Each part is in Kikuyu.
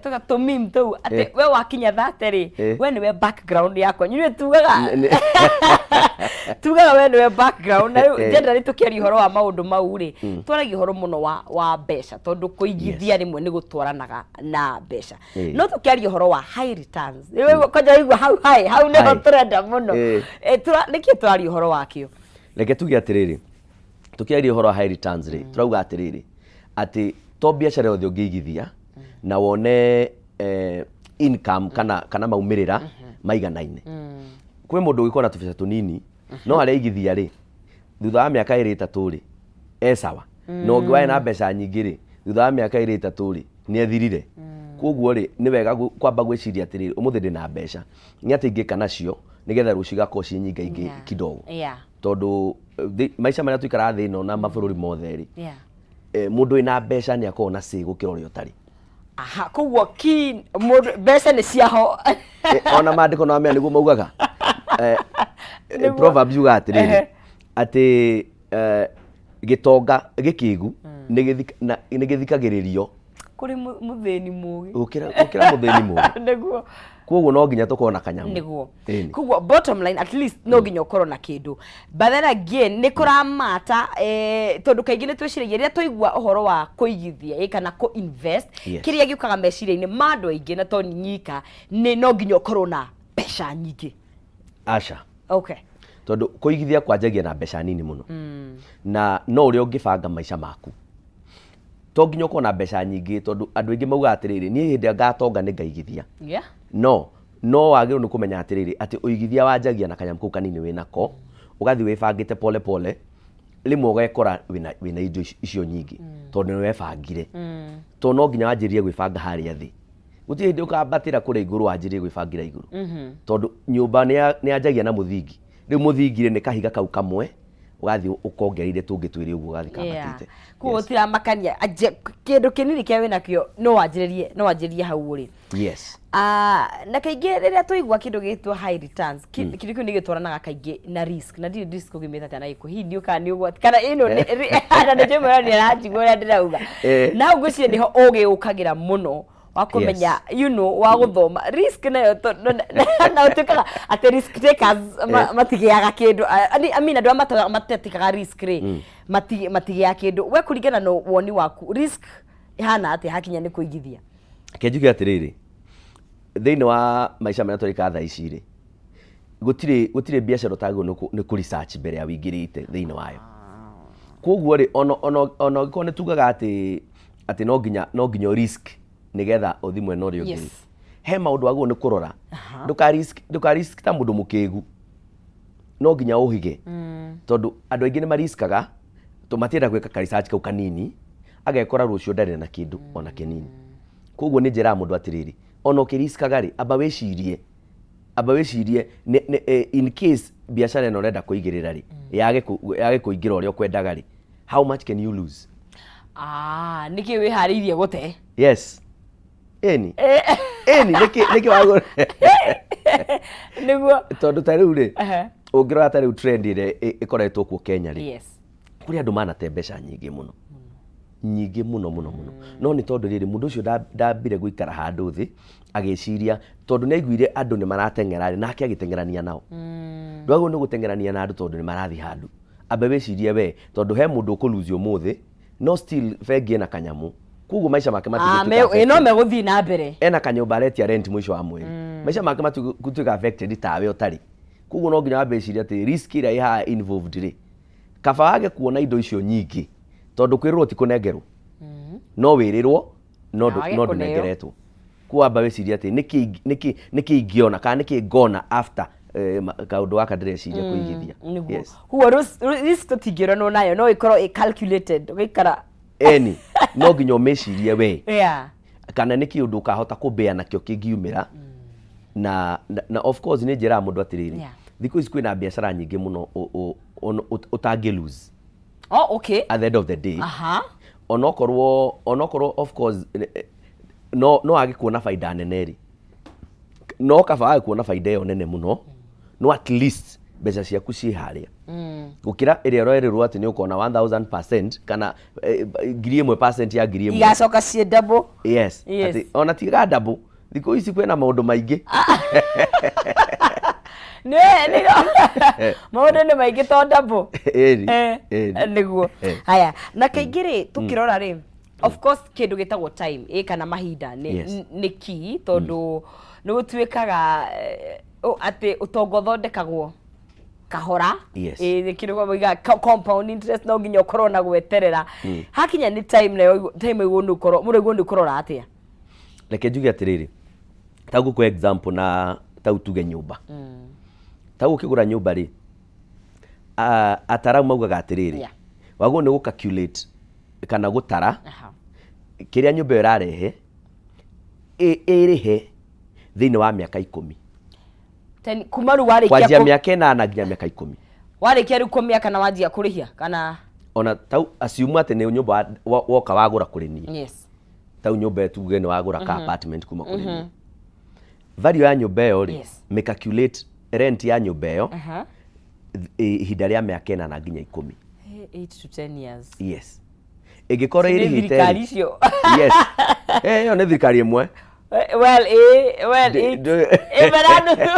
Tuga tũmeme tũu atĩ we wakinya 30 rĩ, we nĩwe background yakwa. Nyuĩ tugaga tugaga we nĩwe background. Na rĩu generally tũkĩaria ũhoro wa maũndũ mau rĩ, twaragia ũhoro mũno wa mbeca, tondũ kũigithia rĩmwe nĩ gũtwaranaga na mbeca. No tũkĩaria ũhoro wa high returns rĩu, kwanja waigua hau high, hau nĩho High. tũrenda mũno. Nĩkĩ tũraria ũhoro wakĩo? Reke tuge atĩrĩrĩ, tũkĩaria ũhoro wa high returns rĩ, tũrauga atĩrĩrĩ, atĩ to biacara yothe ũngĩigithia na wone income kana maumĩrĩra maiganaine. Kwĩ mũndũ ũgĩkorwo na tũbeca tũnini, no harĩa aigithia rĩ, thutha wa mĩaka 2 3 rĩ, e sawa. Na ũngĩ warĩ na mbeca nyingĩ rĩ, thutha wa mĩaka 2 3 rĩ, nĩ ethirire. Koguo rĩ, nĩ wega kwamba gwĩciria atĩrĩrĩ, ũmũthĩ ndĩna mbeca, nĩ atĩ ingĩka nacio nĩgetha rũciũ igakorwo ciĩ nyingaingĩ kidogo? Tondũ maica marĩa tũikaraga thĩ ĩno na mabũrũri mothe rĩ, mũndũ wĩna mbeca nĩ akoragwo na say gũkĩra ũrĩa ũtarĩ. Aha, koguo ki mũndũ mbeca nĩ ciaho. Ona maandĩko no amenya nĩguo maugaga. Proverbs yugaga atĩrĩrĩ, atĩ gĩtonga gĩkĩgu nĩ gĩthikagĩrĩrio kũrĩ mũthĩni mũgĩ gũkĩra mũthĩni mũgĩ. Koguo no nginya tũkorwo na kanyamũ. Ĩni. Koguo bottom line, at least no nginya ũkorwo na kĩndũ. But then again nĩ kũramata, tondũ kaingĩ nĩ twĩciragia rĩrĩa twaigua ũhoro wa kũigithia, kana kũ invest, kĩrĩa gĩũkaga meciria-inĩ ma andũ aingĩ, na to nyika, nĩ no nginya ũkorwo na mbeca nyingĩ. Aca. Tondũ kũigithia kwanjagia na mbeca nini mũno, na no ũrĩa ũngĩbanga maica maku. To nginya ũkorwo na mbeca nyingĩ, tondũ andũ aingĩ maugaga atĩrĩrĩ, niĩ hĩndĩ ĩrĩa ngatonga nĩ ngaigithia. No wagĩrĩirwo nĩ kũmenya atĩrĩrĩ, atĩ ũigithia wanjagia na kanyamũ kau kanini wĩnako, ũgathiĩ wĩbangĩte pole pole, rĩmwe ũgekora wĩna indo icio nyingĩ tondũ nĩ webangire. Tondũ no nginya wanjĩrĩrie gwĩbanga harĩa thĩ. Gũtirĩ hĩndĩ ũkambatĩra kũrĩa igũrũ wanjĩrĩrie gwĩbangĩra igũrũ, tondũ nyũmba nĩ yanjagia na mũthingi. Rĩu mũthingi rĩ, nĩ kahiga kau kamwe, ũgathiĩ ũkongereire tũngĩ twĩrĩ ũguo, ũgathiĩ kambatĩte. Koguo gũtiramakania kĩndũ kĩnini kĩrĩa wĩnakĩo, no wanjĩrĩrie hau ũrĩ. Ah, na kaingĩ rĩrĩa twaigua kĩndũ gĩtwo high returns, kĩndũ kĩu nĩ gĩtwaranaga kaingĩ na risk, na ndirĩ risk ũgĩmĩta atĩa na gĩkũ, hihi ndiũ kana nĩ ũgwati kana ĩno na nĩ njũĩ nĩ aranjigua ũrĩa ndĩrauga. Na hau ngwĩciria nĩho ũgĩ ũkagĩra mũno wa kũmenya, wa gũthoma risk nayo, na ũtuĩkaga atĩ risk takers matigĩaga kĩndũ. I mean, andũ arĩa matetĩkaga risk rĩ, matigĩaga kĩndũ. We kũringana na woni waku, risk ĩhana atĩa hakinya nĩ kũigithia? Reke njuge atĩrĩrĩ, thĩinĩ wa maica marĩa tũrĩka thaa ici rĩ, gũtirĩ biacara ũtagĩrĩirwo nĩ kũ research mbere ya wĩingĩrĩte thĩinĩ wayo. Koguo rĩ, ona ũngĩkorwo nĩ tugaga atĩ no nginya risk nĩgetha ũthi mwena ũrĩa ũngĩ rĩ, he maũndũ wagĩrĩirwo nĩ kũrora. Ndũka risk ta mũndũ mũkĩgu, no nginya ũhige, tondũ andũ aingĩ nĩ mariskaga to matienda gwĩka ka research kau kanini, agekora rũciũ ndarĩ na kĩndũ ona kĩnini. Koguo nĩ njĩraga mũndũ atĩrĩrĩ, ona ũkĩriskaga rĩ, amba wĩcirie in case biacara ĩno ũrenda kũigĩrĩra rĩ, yage kũingĩra ũrĩa ũkwendaga rĩ, how much can you lose? Ah, nĩkĩ wĩharĩirie gũte? Yes, ĩni ĩni, nĩkĩ wagũra? Tondũ ta rĩu rĩ, ũngĩrora ta rĩu trend ĩrĩa ĩkoretwo kuo Kenya rĩ, kũrĩ andũ manate mbeca nyingĩ mũno, nyingĩ mũno mũno mũno, no nĩ tondũ rĩrĩ, mũndũ ũcio ndambire gũikara handũ thĩ agĩciria, tondũ nĩ aiguire andũ nĩ marateng'era rĩ, nake agĩteng'erania nao. Ndwagĩrĩirwo nĩ gũteng'erania na andũ tondũ nĩ marathiĩ handũ. Amba wĩcirie we, tondũ he mũndũ ũkũlose ũmũthĩ, no still bengi ĩna kanyamũ, koguo maica make Ah, matigũtuĩka no affected. Megũthiĩ na mbere. Ena kanyũmba aretia rent mũico wa mweri, maica make matigũtuĩka affected tawe ũtarĩ. Koguo no nginya wambe wĩcirie atĩ risk ĩrĩa ĩ haha involved rĩ, kaba wage kuona indo icio nyingĩ, tondũ kwĩrĩrwo ti kũnengerwo, no wĩrĩrwo no Na wage no kũneo. ndũnengeretwo. Kuo wamba wĩcirie atĩ nĩkĩ ingĩona kana nĩkĩ ngona after kaũndũ gaka ndĩreciria kũigithia. Koguo risk tũtingĩranwo nayo, no ĩkorwo ĩ calculated ũgaikara. Eni, no nginya ũmĩcirie we kana nĩ kĩũndũ ũkahota kũbĩa nakĩo kĩngiumĩra. Na of course nĩ njĩraga mũndũ atĩrĩrĩ, thikũ ici kwĩna biacara nyingĩ mũno ũtangĩ lose at the end of the day. Onokorwo of course no wage kuona baida nene rĩ, no kaba wage kuona baida ĩyo nene mũno, no at least Mbeca ciaku ciĩ harĩa gũkĩra ĩrĩa ũrerĩrwo atĩ nĩ ũkona 1000% kana 1000% ya 1000. Igacoka ciĩ double. Yes. Atĩ ona tiga double, thikũ ici kwĩna maũndũ maingĩ. Nĩ maũndũ nĩ maingĩ to double. Ĩni, ĩni. Nĩguo. Haya, na kaingĩ rĩ, tũkĩrora rĩ, of course kĩndũ gĩtagwo time kana mahinda nĩ nĩ key, tondũ nĩ gũtuĩkaga atĩ ũtonga ũthondekagwo kahora. Nĩ kĩndũ moigaga compound interest, no nginya ũkorwo na gweterera. Hakinya nĩ time, nayo time ĩguo nĩ ũkorwo mũrĩguo nĩ ũkũrora atĩa? Reke njuge atĩrĩrĩ, ta ngũkũ example, na tau tuge nyũmba, tau ũkĩgũra nyũmba rĩ, ataramu maugaga atĩrĩrĩ, wagwo nĩ gũ calculate kana gũtara kĩrĩa nyũmba ĩyo ĩrarehe ĩrĩhe thĩinĩ wa mĩaka 10. Kuma rĩu warĩkia kwanjia mĩaka 8 nginya mĩaka 10. Warĩkia rĩu kũmĩaka na wanjia kũrĩhia kana? Ona tau assume atĩ nĩ nyũmba woka wagũra kũrĩ niĩ. Tau nyũmba ĩyo tuge nĩ wagũra ka apartment kuma kũrĩ niĩ, value ya nyũmba ĩyo rĩ, mĩ calculate rent ya nyũmba ĩyo ihinda rĩa mĩaka 8 nginya 10. 8 to 10 years. Yes, ĩngĩkorwo Nĩ ĩrĩhĩte thirikari rĩ, icio. Yes, ĩyo nĩ thirikari ĩmwe. Well, well, eight. Ĩmwe na nuthu.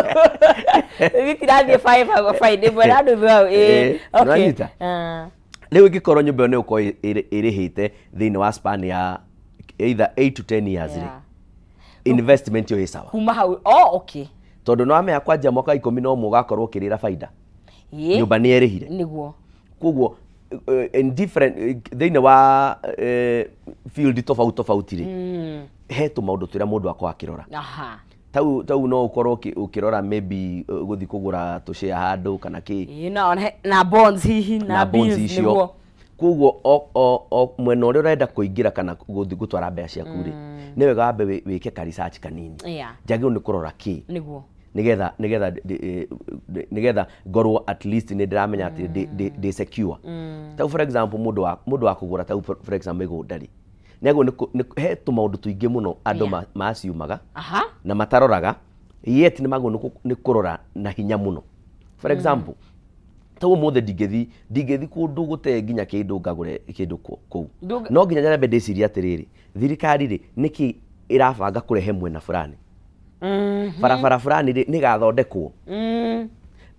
Gĩtirathiĩ five hau, fine. Ĩmwe na nuthu hau. Okay. Nĩwanyita? Ah. Rĩu ĩngĩkorwo nyũmba ĩyo nĩ ũkorwo ĩrĩhĩte thĩinĩ wa span ya either 8 to 10 years rĩ, investment ĩyo ĩ sawa. Kuma hau. Oh, okay. Tondũ nĩ wamenya kwanjia mwaka wa 11 ũgakorwo ũkĩrĩra baida. Nyũmba nĩ ĩrĩhire. Koguo in different thĩinĩ wa field tofauti tofauti rĩ, he tũmaũndũ tũrĩa mũndũ akorwo akĩrora. Tau no ũkorwo ũkĩrora maybe gũthiĩ kũgũra tũshare handũ kana kĩ. Na bonds hihi na na bonds bills. Icio. Koguo o mwena ũrĩa ũrenda kũingĩra kana gũthiĩ gũtwara mbeca ciaku rĩ, nĩ wega wambe wĩke ka research kanini. Njagĩrĩirwo nĩ kũrora kĩ nĩgetha ngorwo at least nĩ ndĩramenya atĩ ndĩ secure. Tau for example mũndũ wa kũgũra, tau for example mĩgũnda rĩ, nĩ agĩrĩirwo he tũmaũndũ tũingĩ mũno andũ maciumaga na mataroraga, yet nĩ magĩrĩirwo nĩ kũrora na hinya mũno. For example, ta ũmũthĩ ndingĩthi kũndũ gũte nginya kĩndũ ngagũre kĩndũ kũu. No nginya nyambe ndĩcirie atĩrĩrĩ, thirikari rĩ, nĩkĩ ĩrabanga kũrehe mwena fulani, barabara fulani rĩ, nĩ ĩgathondekwo,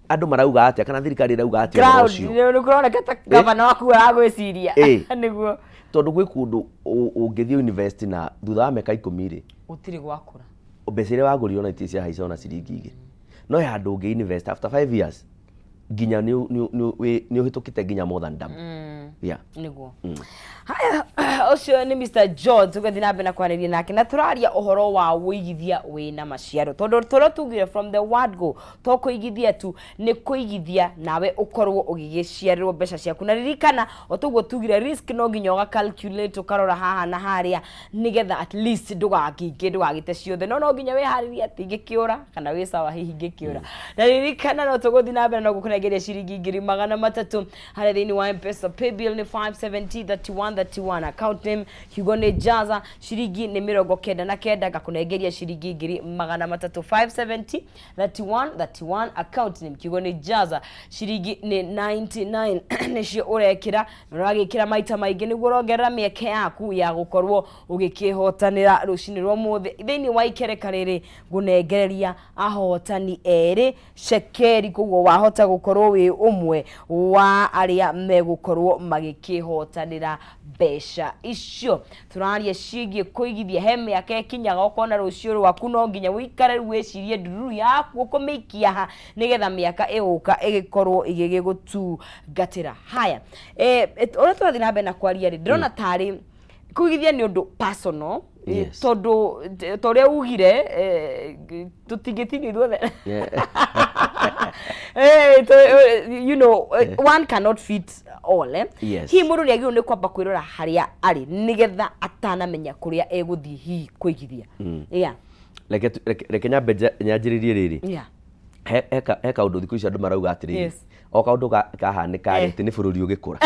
andũ marauga atĩa kana thirikari ĩrauga atĩa ũhoro Crowd, ũcio. Nĩ kũroneka ta gavana waku aragwĩciria. Nĩguo. Tondũ gwĩ kũndũ ũngĩthiĩ university na thutha wa mĩaka 10 rĩ, Gũtirĩ gwakũra. Mbeca iria wagũrire ona itirĩ ciahaica ona ciringi 2. No he handũ ũngĩ invest, after 5 years nginya nĩ ũhĩtũkĩte nginya more than double. Yeah. Nĩguo. Haya, ũcio nĩ Mr George, tũgathiĩ na mbere na kwaranĩria nake na tũraria ũhoro wa ũigithia wĩna maciaro, tondũ tũrĩa tugire from the word go, to kũigithia tu, nĩ kũigithia nawe ũkorwo ũgĩgĩciarĩrwo mbeca ciaku. Na ririkana o toguo tugire, risk no nginya ũga calculate, ũkarora haha na harĩa, nĩgetha at least ndũgakĩingĩ ndũgagĩte ciothe, no nginya wĩharĩrie atĩ ingĩkĩũra kana wĩ sawa hihi ingĩkĩũra. Na ririkana no tũgũthiĩ na mbere na gũkũnengeria ciringi 300,000 harĩa thĩinĩ wa Mpesa. Paybill nĩ 570 31 31, account name kiugo nĩ Jaza, ciringi nĩ 99, ngakũnengeria ciringi 300,000. 570 31 31, account name kiugo nĩ Jaza, ciringi nĩ 99 nĩcio ũrekĩra, na ũragĩkĩra maita maingĩ nĩguo ũrongerera mĩeke yaku ya gũkorwo ũgĩkĩhotanĩra rũcinĩ rwa ũmũthĩ thĩinĩ wa ikereka rĩrĩ ngũnengereria ahotani erĩ cekeri. Koguo wahota gũkorwo wĩ ũmwe wa arĩa megũkorwo magĩkĩhotanĩra mbeca icio. Tũraria ciĩgiĩ kũigithia. He mĩaka ĩkinyaga ũkona rũciũ rwaku no nginya ũikare rĩu wĩcirie ndururu yaku ũkũmĩikia ha, nĩgetha mĩaka ĩgũka ĩgĩkorwo ĩgĩgĩgũtungatĩra. Haya, ũrĩa tũrathiĩ na mbere na kwaria rĩ, ndĩrona tarĩ kũigithia nĩ ũndũ personal. Tondũ ta ũrĩa ugire, tũtingĩtinio ithuothe. One cannot fit all, eh? Yes. Hihi mũndũ nĩ agĩrĩirwo nĩ kwamba kwĩrora harĩa arĩ nĩgetha atanamenya kũrĩa egũthiĩ hihi kũigithia? Yeah. Reke nyambe nyanjĩrĩrie rĩrĩ. He kaũndũ thikũ ici andũ marauga atĩrĩrĩ, o kaũndũ kahanĩka rĩ, atĩ nĩ bũrũri ũgĩkũra.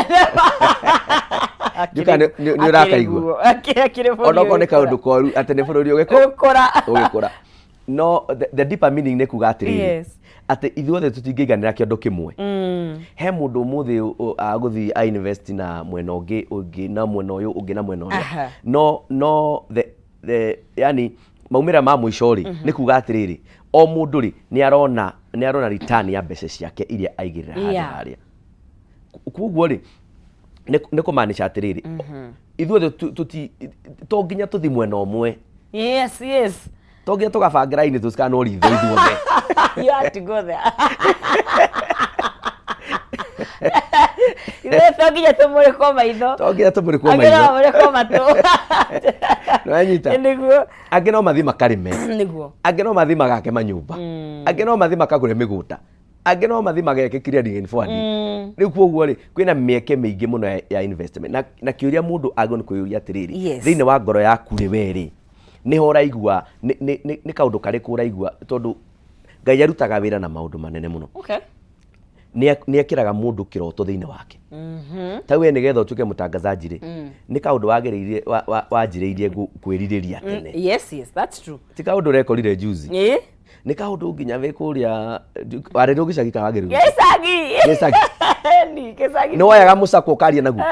Ndiũĩ kana nĩ ũrakaigua. Onokorwo nĩ kaũndũ koru, atĩ nĩ bũrũri ũgĩkũra. Ũgĩkũra. No the deeper meaning nĩ kuga atĩrĩrĩ, atĩ ithuothe tũtingĩiganĩra kĩondo kĩmwe. He mũndũ ũmũthĩ agũthiĩ a invest na mwena ũngĩ ũngĩ na mwena ũyũ ũngĩ na mwena ũrĩa. No the yani maumĩrĩra ma mũico rĩ, nĩ kuga atĩrĩrĩ, o mũndũ rĩ nĩ arona return ya mbeca ciake iria aigĩrĩra handũ harĩa. Koguo rĩ, nĩ kũmaanisha atĩrĩrĩ, ithuothe to nginya tũthi mwena ũmwe. To nginya tũgabanga raini tũcikanwo ritho ithuothe. You have to go there. Ithuĩ to nginya tũmũrĩkwo maitho. To nginya tũmũrĩkwo Angĩ no maitho. mamũrĩkwo matũ. Nĩwanyita? Nĩguo. Angĩ no mathiĩ makarĩme. Angĩ no mathiĩ magake manyũmba. Angĩ no mathiĩ makagũre mĩgũnda. Angĩ no mathiĩ mageke clearing and forwarding. Rĩu koguo rĩ, kwĩna mĩeke mĩingĩ mũno ya investment na kĩũria mũndũ agĩrĩirwo nĩ kwĩyũria atĩrĩrĩ, thĩinĩ wa ngoro yaku rĩ, we rĩ, nĩho ũraigua nĩ kaũndũ karĩkũ ũraigua? Tondũ Ngai arutaga wĩra na maũndũ manene mũno. Nĩ ekĩraga mũndũ kĩroto thĩinĩ wake. Ta we, nĩgetha ũtuĩke mũtangazaji rĩ, nĩ kaũndũ wagĩrĩire wanjĩrĩirie kwĩrirĩria tene. Yes, that's true. Ti kaũndũ ũrekorire juzi. Nĩ kaũndũ nginya wĩ kũrĩa warĩ gĩcagi kana wagĩrĩirwo Gĩcagi. Gĩcagi. Ni gĩcagi. Nĩ woyaga mũcakwo ũkaria naguo.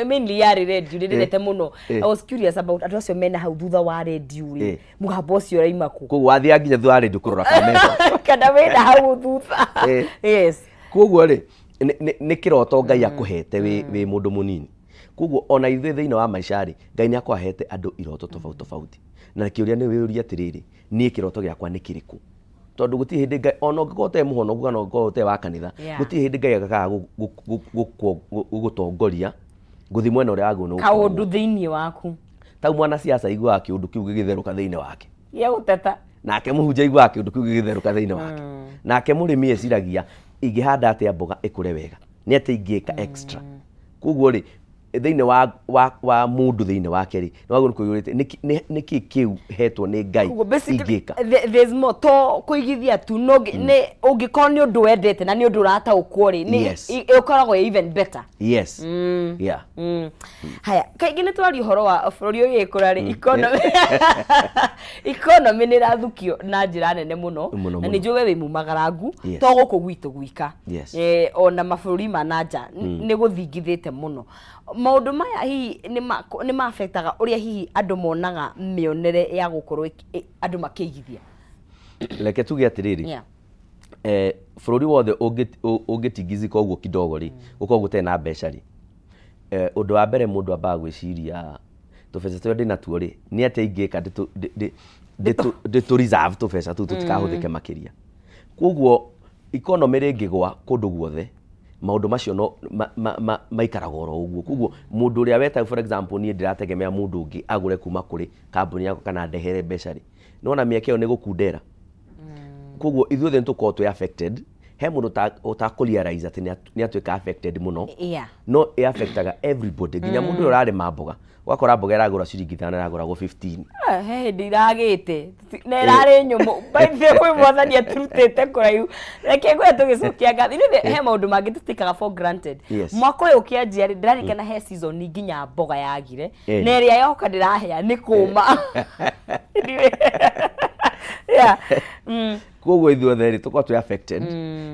Mainly yarĩ radio ndĩrendete mũno. I was curious about andũ acio mena hau thutha wa radio rĩ, mũgambo ũcio ũraima kũ? Koguo wathiaga nginya thutha wa radio kũrora kameza? Kana wĩna hau thutha. Koguo rĩ, nĩ kĩroto Ngai akũhete wĩ mũndũ mũnini. Koguo ona ithuĩ thĩinĩ wa maica rĩ, Ngai nĩ akoragwo ahete andũ iroto tofauti tofauti, na kĩũria nĩ wĩyũrie atĩrĩrĩ, niĩ kĩroto gĩakwa nĩ kĩrĩkũ? Tondũ gũtirĩ hĩndĩ Ngai, ona ũngĩkorwo ũtarĩ mũhonoku kana ũngĩkorwo ũtarĩ wa kanitha, gũtirĩ hĩndĩ Ngai agakaga gũgũtongoria gũthiĩ mwena ũrĩa wagĩrĩirwo nĩ gũkorwo. Kaũndũ thĩinĩ waku. Tau mwanasiasa aiguaga kĩũndũ kĩu gĩgĩtherũka thĩinĩ wake. Gĩa gũteta. Nake mũhunjia aiguaga kĩũndũ kĩu gĩgĩtherũka thĩinĩ wake. Nake mũrĩmi eciragia, ingĩhanda atĩa mboga ĩkũre wega, nĩ atĩa ingĩka extra? Koguo rĩ, thĩinĩ wa mũndũ thĩinĩ wake rĩ, nĩ wagĩrĩirwo nĩ kwĩyũrĩte nĩkĩ kĩu hetwo nĩ Ngai Koguo basically, ingĩka. There's more to kũigithia tu no nĩ ũngĩkorwo nĩ ũndũ wendete na nĩ ũndũ ũrataũkwo rĩ, nĩ ĩkoragwo ĩ even better. Haya, kaingĩ nĩ twaria ũhoro wa bũrũri ũgĩkũra rĩ, economy nĩ ĩrathukio na njĩra nene mũno. Mũno, Na mũno. nĩ njũĩ we wĩ mumagarangu. To gũkũ gwitũ gwika. Ona mabũrũri ma na nja nĩ gũthingithĩte mũno. Maũndũ maya hihi nĩ mabetaga ũrĩa hihi andũ monaga mĩonere ya gũkorwo andũ makĩigithia? Reke tuge atĩrĩrĩ, bũrũri wothe ũngĩtingizika ũguo kidogo rĩ, gũkorwo gũtarĩ na mbeca rĩ, ũndũ wa mbere mũndũ ambaga gwĩciria, tũbeca tũrĩa ndĩnatuo rĩ, nĩ atĩa ingĩka ndĩtũ reserve tũbeca tũu tũtikahũthĩke makĩria? Koguo economy rĩngĩgwa kũndũ guothe, maũndũ macio no maikaraga oro ũguo. Koguo mũndũ ũrĩa weta, for example, niĩ ndĩrategemea mũndũ ũngĩ agũre kuma kũrĩ kambuni yakwa kana ndehere mbeca rĩ, nĩwona mĩeke ĩyo nĩ gũkundera. Koguo ithuothe nĩ tũkoragwo twĩ affected. He mũndũ ũtakũ realize atĩ nĩ atuĩka affected mũno, no ĩ affectaga everybody, nginya mũndũ ũrĩa ũrarĩma mboga, ũgakora mboga ĩragũra ciringi 5 ĩragũragwo 15. Ah, he hĩndĩ iragĩte na ĩrarĩ nyũmũ. By the way, Mwathani aturutĩte kũraihu. Reke ngwĩre, tũgĩcokia ngatho, ithuĩ he maũndũ mangĩ tũtĩkaga for granted. Mwaka ũyũ ũkĩanjia rĩ, ndĩraririkana he season nginya mboga yagire, na ĩrĩa yoka ndĩrahĩa nĩ kũma. Yeah. Koguo ithuothe rĩ, tũkorwo twĩ affected,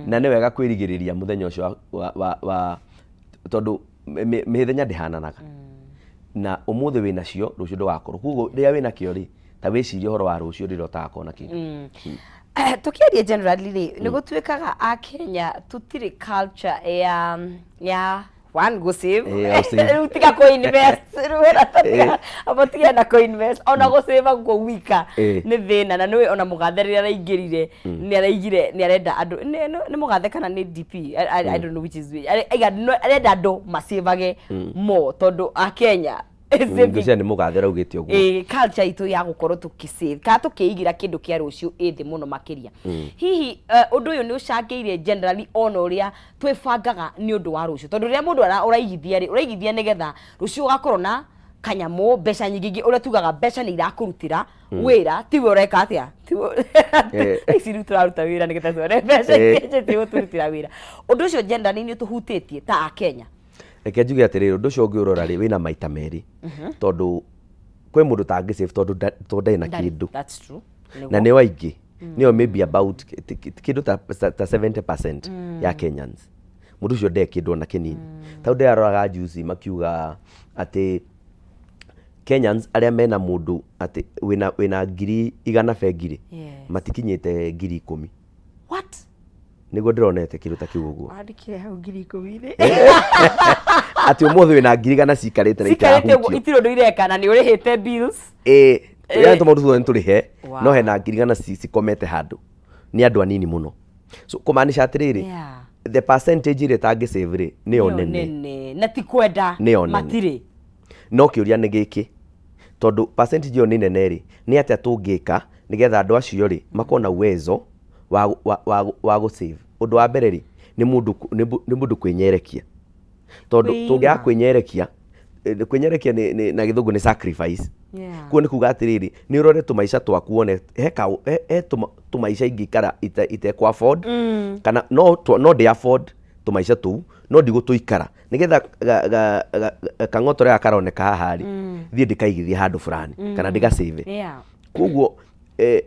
na nĩ wega kwĩrigĩrĩria mũthenya ũcio wa tondũ mĩthenya ndĩhananaga, na ũmũthĩ wĩ nacio, rũciũ ndũgakorwo. Koguo rĩrĩa wĩ nakĩo rĩ, ta wĩcirie ũhoro wa rũciũ rĩrĩa ũtagakorwo na kĩndũ. Tũkĩaria generally rĩ, nĩ gũtuĩkaga a Kenya tũtirĩ culture ya one go save. Ya gũ-save. Rĩu tiga kũ invest rĩu wĩra ta tiga amba tiga na kũ invest, ona gũ save guo gwika nĩ thĩna. Na nĩũĩ ona mũgathe rĩrĩa araingĩrire nĩ araigire nĩ arenda andũ nĩ mũgathe kana nĩ DP, I don't know which is which. Aiga arenda andũ masavage more tondũ a Kenya saving Ngwĩciria nĩ mũgathe ũraugĩte ũguo. Ĩ, culture itũ ya gũkorwo tũkĩsave kana tũkĩigĩra kĩndũ kĩa rũciũ ĩ thĩ mũno makĩria. Hihi ũndũ ũyũ nĩ ũcangĩire generally ona ũrĩa twĩbangaga nĩ ũndũ wa rũciũ? Tondũ rĩrĩa mũndũ ũraigithia rĩ, ũraigithia nĩgetha rũciũ ũgakorwo na kanyamũ, mbeca nyingĩ ingĩ, ũrĩa tugaga mbeca nĩ irakũrutĩra wĩra, tiwe ũreka atĩa. Ici rĩu tũraruta wĩra nĩgetha tuone mbeca ingĩ cigũtũrutĩra wĩra. Ũndũ ũcio generally nĩ ũtũhutĩtie ta Akenya? Reke njuge atĩrĩrĩ, ũndũ ũcio ũngĩũrora rĩ, wĩna maita merĩ, tondũ Kwĩ mũndũ ũtangĩ save tondũ tondũ ndarĩ na Ndarĩ. kĩndũ. That's true. Na nĩo aingĩ, nĩo maybe about kĩndũ ta 70% ya Kenyans. Mũndũ ũcio nde kĩndũ ona kĩnini. Tondũ ndĩraroraga juzi makiuga atĩ Kenyans arĩa mena mũndũ atĩ wĩna 100,000 bengi rĩ, matikinyĩte 10,000. What? Nĩguo ndĩronete kĩndũ ta kĩu ũguo. Wandĩkire hau 10,000 rĩ. Atĩ ũmũthĩ wĩna 100,000 cikarĩte na Cikarĩte ũguo itirahutio. itirĩ ũndũ ireka na nĩ ũrĩhĩte bills. Ĩĩ, yani tũmaũndũ tuothe nĩtũrĩhe, no hena 100,000 cikomete handũ. Nĩ andũ anini mũno. So kũmaanisha atĩrĩrĩ, the percentage ĩrĩa ĩtangĩ save rĩ, nĩyo Nĩyo nene. nene. Na ti kwenda. Nĩyo nene. Matirĩ. No kĩũria nĩ gĩkĩ, tondũ percentage ĩyo nĩ nene rĩ, nĩ atĩa tũngĩka nĩgetha andũ acio rĩ makorwo na uwezo wa gũ save? Ũndũ wa mbere rĩ, nĩ mũndũ kwĩnyerekia. Tondũ Kwĩima. Tũngĩaga kwĩnyerekia, kwĩnyerekia nĩ na gĩthũngũ nĩ sacrifice. Kuo nĩ kuga atĩrĩrĩ, nĩ ũrore tũmaica twaku wone he tũmaica ingĩikara itekũ afford, kana no ndĩ afford tũmaica tũu no ndigũtũikara nĩgetha kang'otore gaka karoneka haha rĩ, thiĩ ndĩkaigithie handũ fulani kana ndĩgacĩve. Koguo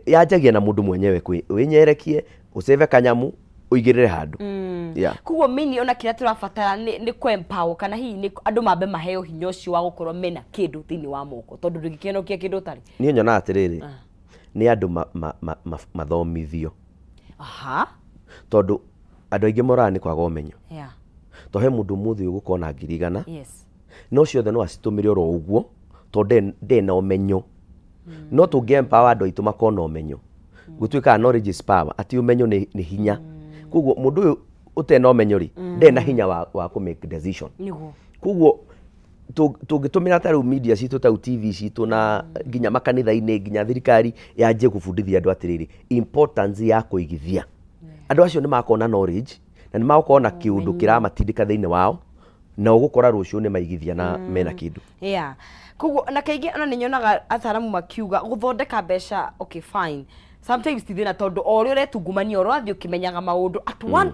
yanjagia na mũndũ mwenyewe wĩnyerekie, ũsave kanyamu, ũigĩrĩre handũ. Yeah. Koguo mini ona kĩrĩa tũrabatara nĩ kũ empower kana hihi nĩ andũ mambe maheo hinya ũcio wa gũkorwo mena kĩndũ thĩinĩ wa moko, tondũ ndũngĩkĩhonokia kĩndũ ũtarĩ. Niĩ nyonaga atĩrĩrĩ, nĩ andũ mathomithio. Tondũ andũ aingĩ moraga nĩ kwaga ũmenyo. To he mũndũ ũmũthĩ ũgũkorwo na 100,000, no ciothe no acitũmĩre oro ũguo tondũ ndarĩ na ũmenyo. No tũngĩ empower andũ aitũ makorwo na ũmenyo, gũtuĩkaga knowledge is power, atĩ ũmenyo nĩ hinya. Koguo mũndũ ũyũ ũtarĩ na ũmenyo rĩ, ndarĩ na hinya wa kũ make decision. Koguo tũngĩtũmĩra ta rĩu media citũ, ta rĩu TV citũ, na nginya makanitha-inĩ, nginya thirikari yanjie gũbundithia andũ atĩrĩrĩ, importance ya kũigithia, andũ acio nĩ makorwo na knowledge na nĩ magũkorwo na kĩũndũ kĩramatindĩka thĩinĩ wao, na ũgũkora rũciũ nĩ maigithia na mena kĩndũ. Yeah, koguo na kaingĩ ona nĩ nyonaga ataaramu makiuga gũthondeka mbeca, okay, fine, sometimes ti thĩna, tondũ o ũrĩa ũretungumania, o ũrathiĩ ũkĩmenyaga maũndũ, at one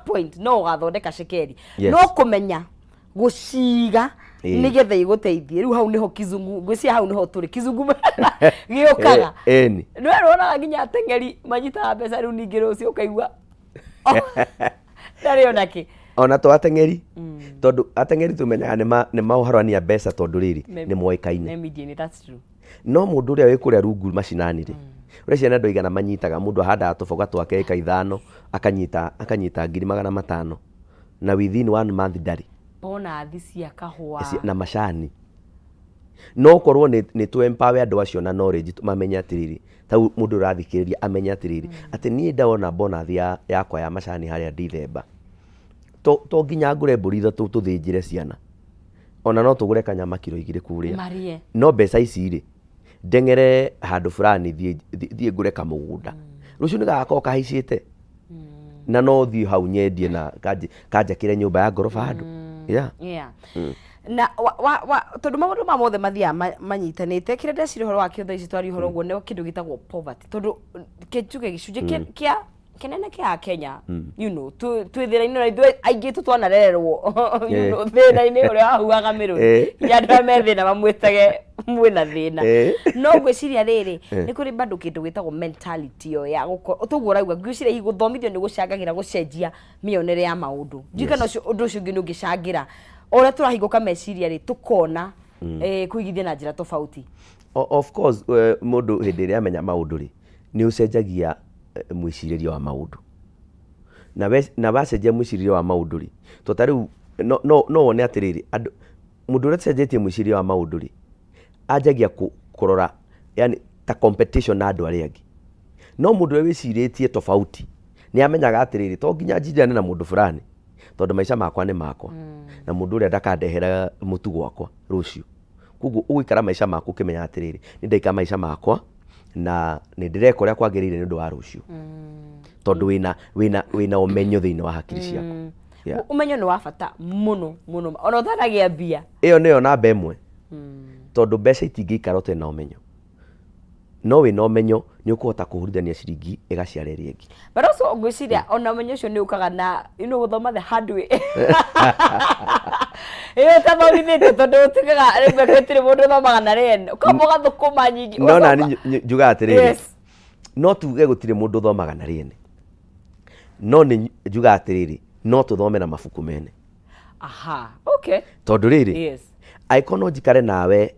point no ũgathondeka cekeri. No kũmenya gũciga nĩgetha igũteithie, rĩu hau nĩho kizungu, ngwĩciria hau nĩho tũrĩ, kizungu gĩũkaga. Ĩni. Nĩ wonaga nginya ateng'eri manyitaga mbeca, rĩu ningĩ rũciũ ũkaigua ndarĩ ona kĩ. Ona to ateng'eri, tondũ ateng'eri tũmenyaga nĩ maũharania mbeca tondũ rĩrĩ nĩ moĩkaine. Me media-inĩ, that's true. No mũndũ ũrĩa wĩ kũrĩa rungu macinani rĩ, ũreciria nĩ andũ aigana manyitaga? Mũndũ ahandaga tũboga twake ĩka 5, akanyita 500,000, na within one month ndarĩ. Bonathi cia kahũa. Na macani. No korwo nĩ tũ empower andũ acio na knowledge, mamenye atĩrĩrĩ, tau mũndũ ũrathikĩrĩria amenye atĩrĩrĩ, atĩ niĩ ndona bonathi yakwa ya macani harĩa Dithemba, to nginya ngũre mbũri 3 tũthĩnjĩre ciana, ona no tũgũre kanyama kiro 2 kũrĩa. Marie. No mbeca ici rĩ, ndeng'ere handũ fulani, thiĩ ngũre kamũgũnda, rũciũ nĩ gagakorwo kahaicĩte na no thiĩ hau nyendie na kanjakĩre nyũmba ya ngoroba handũ, yeah. Yeah. Na wa, tondũ maũndũ ma mothe mathiaga manyitanĩte, kĩrĩa ndeciria ũhoro wakĩo thaa ici twaria ũhoro ũguo nĩ kĩndũ gĩtagwo poverty, tondũ kĩnjuge gĩcunjĩ kĩa kĩnene kĩa Kenya, twĩ thĩna-inĩ, na ithuĩ aingĩ itũ twanarererwo thĩna-inĩ ũrĩa wahuhaga mĩrũri, nginya andũ arĩa me thĩna mamwĩtage mwĩna thĩna. No ngwĩciria rĩrĩ, nĩ kũrĩ bado kĩndũ gĩtagwo mentality ĩyo ya gũkorwo toguo ũrauga. Ngwĩciria hihi gũthomithio nĩ gũcangagĩra gũcenjia mĩonere ya maũndũ. Ndiũĩ kana ũcio ũndũ ũcio ũngĩ nĩ ũngĩcangĩra o ũrĩa tũrahingũka meciria rĩ, tũkona kũigithia na njĩra tofauti. Of course, mũndũ hĩndĩ ĩrĩa amenya maũndũ rĩ, nĩ ũcenjagia mwĩcirĩrie wa maũndũ, na wacenjia mwĩcirĩrie wa maũndũ rĩ, to ta rĩu no wone atĩrĩrĩ, andũ, mũndũ ũrĩa ũcenjetie mwĩcirĩrie wa maũndũ rĩ, anjagia kũrora yani ta competition na andũ arĩa angĩ. No mũndũ ũrĩa wĩcirĩtie tofauti nĩ amenyaga atĩrĩrĩ, to nginya njindane na mũndũ fulani, tondũ maica makwa nĩ makwa, na mũndũ ũrĩa ndakandehera mũtu gwakwa rũciũ. Koguo ũgũikara maica maku ũkĩmenya atĩrĩrĩ, nĩ ndaikara maica makwa na nĩ ndĩreka ũrĩa kwagĩrĩire nĩ ũndũ wa rũciũ, tondũ wĩna ũmenyo thĩinĩ wa hakiri ciaku. Yeah. Ũmenyo nĩ wa bata mũno mũno ona ũtanagĩa mbia. Ĩyo nĩyo namba 1, tondũ mbeca itingĩikara ũtarĩ na ũmenyo. No wĩna ũmenyo nĩ ũkũhota kũhũrithania ciringi ĩgaciara ĩrĩa ĩngĩ. But also ngwĩciria ona ũmenyo ũcio nĩ ũkaga na gũthoma the hard way. Ĩyo ũtathomithĩtio tondũ ũtuĩkaga rĩmwe gũtirĩ mũndũ ũthomaga na rĩene. Ũkamba ũgathũkũma nyingĩ. No nani njugaga atĩrĩrĩ, no tuge gũtirĩ mũndũ ũthomaga na rĩene. No nĩ njugaga atĩrĩrĩ, no tũthome na mabuku mene. Aha, okay. Tondũ rĩrĩ, angĩkorwo no njikare nawe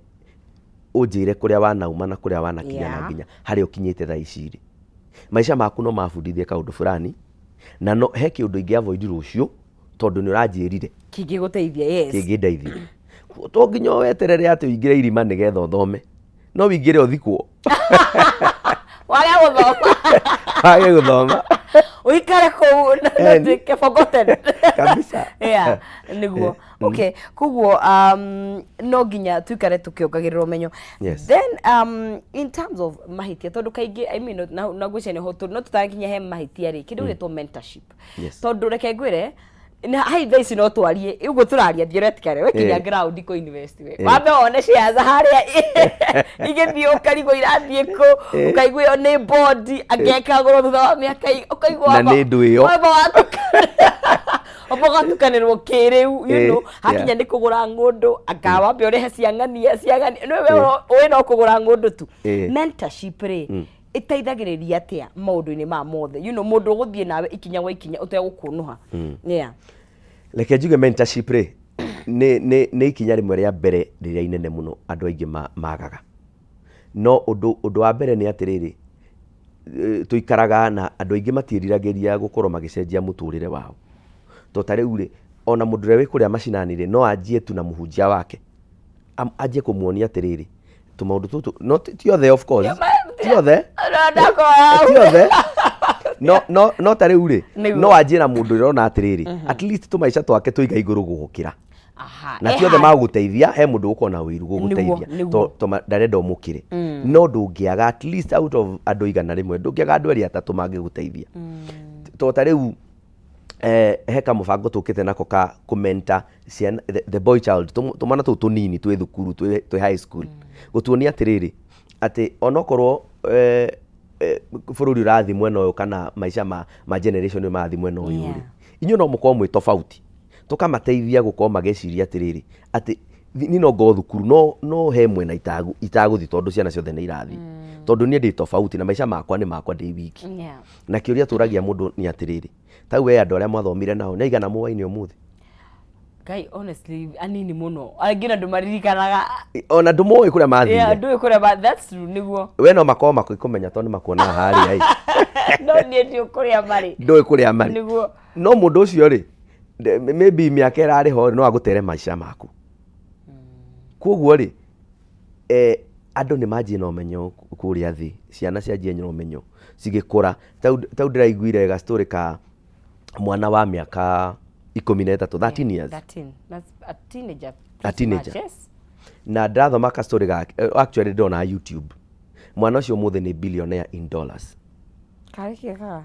ũnjĩre kũrĩa wanauma na kũrĩa wanakinya na nginya harĩa ũkinyĩte thaa ici rĩ, maica maku no mabundithie kaũndũ fulani na no he kĩũndũ ingĩ avoid rũciũ tondũ nĩ ũranjĩrire. Kĩngĩgũteithia, yes. Kĩngĩndeithia. To nginya weterere atĩ ũingĩre irima nĩgetha ũthome. No wĩingĩre ũthikwo. Wage gũthoma. Wage gũthoma. Ũikare kũu na ũtuĩke forgotten. Kabisa. Yeah, nĩguo. Okay, koguo no nginya tuikare tukiongagĩrĩra ũmenyo. Then in terms of mahĩtia, tondũ kaingĩ, I mean, na ngwĩciria nĩho no tũtarakinya he mahĩtia rĩ, kĩndũ gĩtwo mentorship. Tondũ reke ngwĩre, na hai thaa ici no twarie ũguo tũraria theoretically, we kinya ground kũ invest we wambe wone shares harĩa igĩthiĩ ũkarigwo irathiĩ kũ, ũkaigua ĩyo nĩ bond angĩkagũrwo thutha wa mĩaka ũkaigua Na nĩ ndũ ĩyo. Wamba wamba ũgatukanĩrwo kĩrĩu, hakinya nĩ kũgũra ng'ũndũ, anga wambe ũrĩhe ciang'ania ciang'ania, nĩ we ũĩ no kũgũra ng'ũndũ tu. Mentorship rĩ, ĩteithagĩrĩria atĩa maũndũ-inĩ ma mothe, mũndũ ũgũthiĩ nawe ikinya gwa ikinya ũtegũkũnũha? Reke njuge mentorship rĩ, nĩ ikinya rĩmwe rĩa mbere rĩrĩa inene mũno andũ aingĩ magaga. No ũndũ wa mbere nĩ atĩrĩrĩ, tũikaraga na andũ aingĩ matiĩriragĩria gũkorwo magĩcenjia mũtũrĩre wao. To ta rĩu rĩ, ona mũndũ ũrĩa wĩ kũrĩa macinani rĩ, no anjie tu na mũhunjia wake. Anjie kũmuonia atĩrĩrĩ, tũmaũndũ tũtũ, no ti othe of course, ti othe, ti othe. No, no, no ta rĩu rĩ, no anjie na mũndũ ũrona atĩrĩrĩ, at least tũmaica twake tũiga igũrũ gũgũkĩra. Na ti othe magũgũteithia, he mũndũ ũgũkorwo na ũiru gũgũteithia, to ndarenda ũmũkĩre. No ndũngĩaga at least out of andũ 100, ndũngĩaga andũ erĩ atatũ mangĩgũteithia. To ta rĩu, he kamũbango tũkĩte nako ka kũmenta ciana, the boy child, tũmwana tũu tũnini twĩ thukuru, twĩ high school. Gũtuonia atĩrĩrĩ, atĩ onokorwo bũrũri ũrathiĩ mwena ũyũ kana maica ma generation ĩyo marathiĩ mwena ũyũ rĩ, inyuĩ no mũkorwo mwĩ tofauti. Tũkamateithia gũkorwo magĩciria atĩrĩrĩ, atĩ niĩ no ngorwo thukuru, no he mwena itagũthiĩ tondũ ciana ciothe nĩ irathiĩ. Tondũ niĩ ndĩ tofauti na maica makwa nĩ makwa ndĩ wiki. Na kĩũria tũragia mũndũ nĩ atĩrĩrĩ, ta we andũ arĩa mwathomire nao nĩ aigana mũwaine ũmũthĩ? Ngai, honestly, anini mũno. Angĩ na ndũmaririkanaga. Ona ndũmoĩ kũrĩa mathire. Yeah, ndũĩ kũrĩa that's true, nĩguo. We no makorwo makĩkũmenya tondũ nĩ makuonaga harĩa ĩ. No niĩ ndiũĩ kũrĩa marĩ. Ndũĩ kũrĩa marĩ. Nĩguo. No mũndũ ũcio rĩ, maybe mĩaka ĩrarĩ ho no agũtere maica maku. Koguo rĩ, andũ nĩ manjie na ũmenyo kũrĩa thĩ, ciana cianjie na ũmenyo cigĩkũra. Tau ndĩraiguire ga story ka mwana wa mĩaka 13, 13 years. 13. That's a teenager. A teenager. Yes. Na ndĩrathoma ka story gake, actually ndĩrona YouTube. Mwana ũcio ũmũthĩ nĩ billionaire in dollars. Karĩ kĩkaga.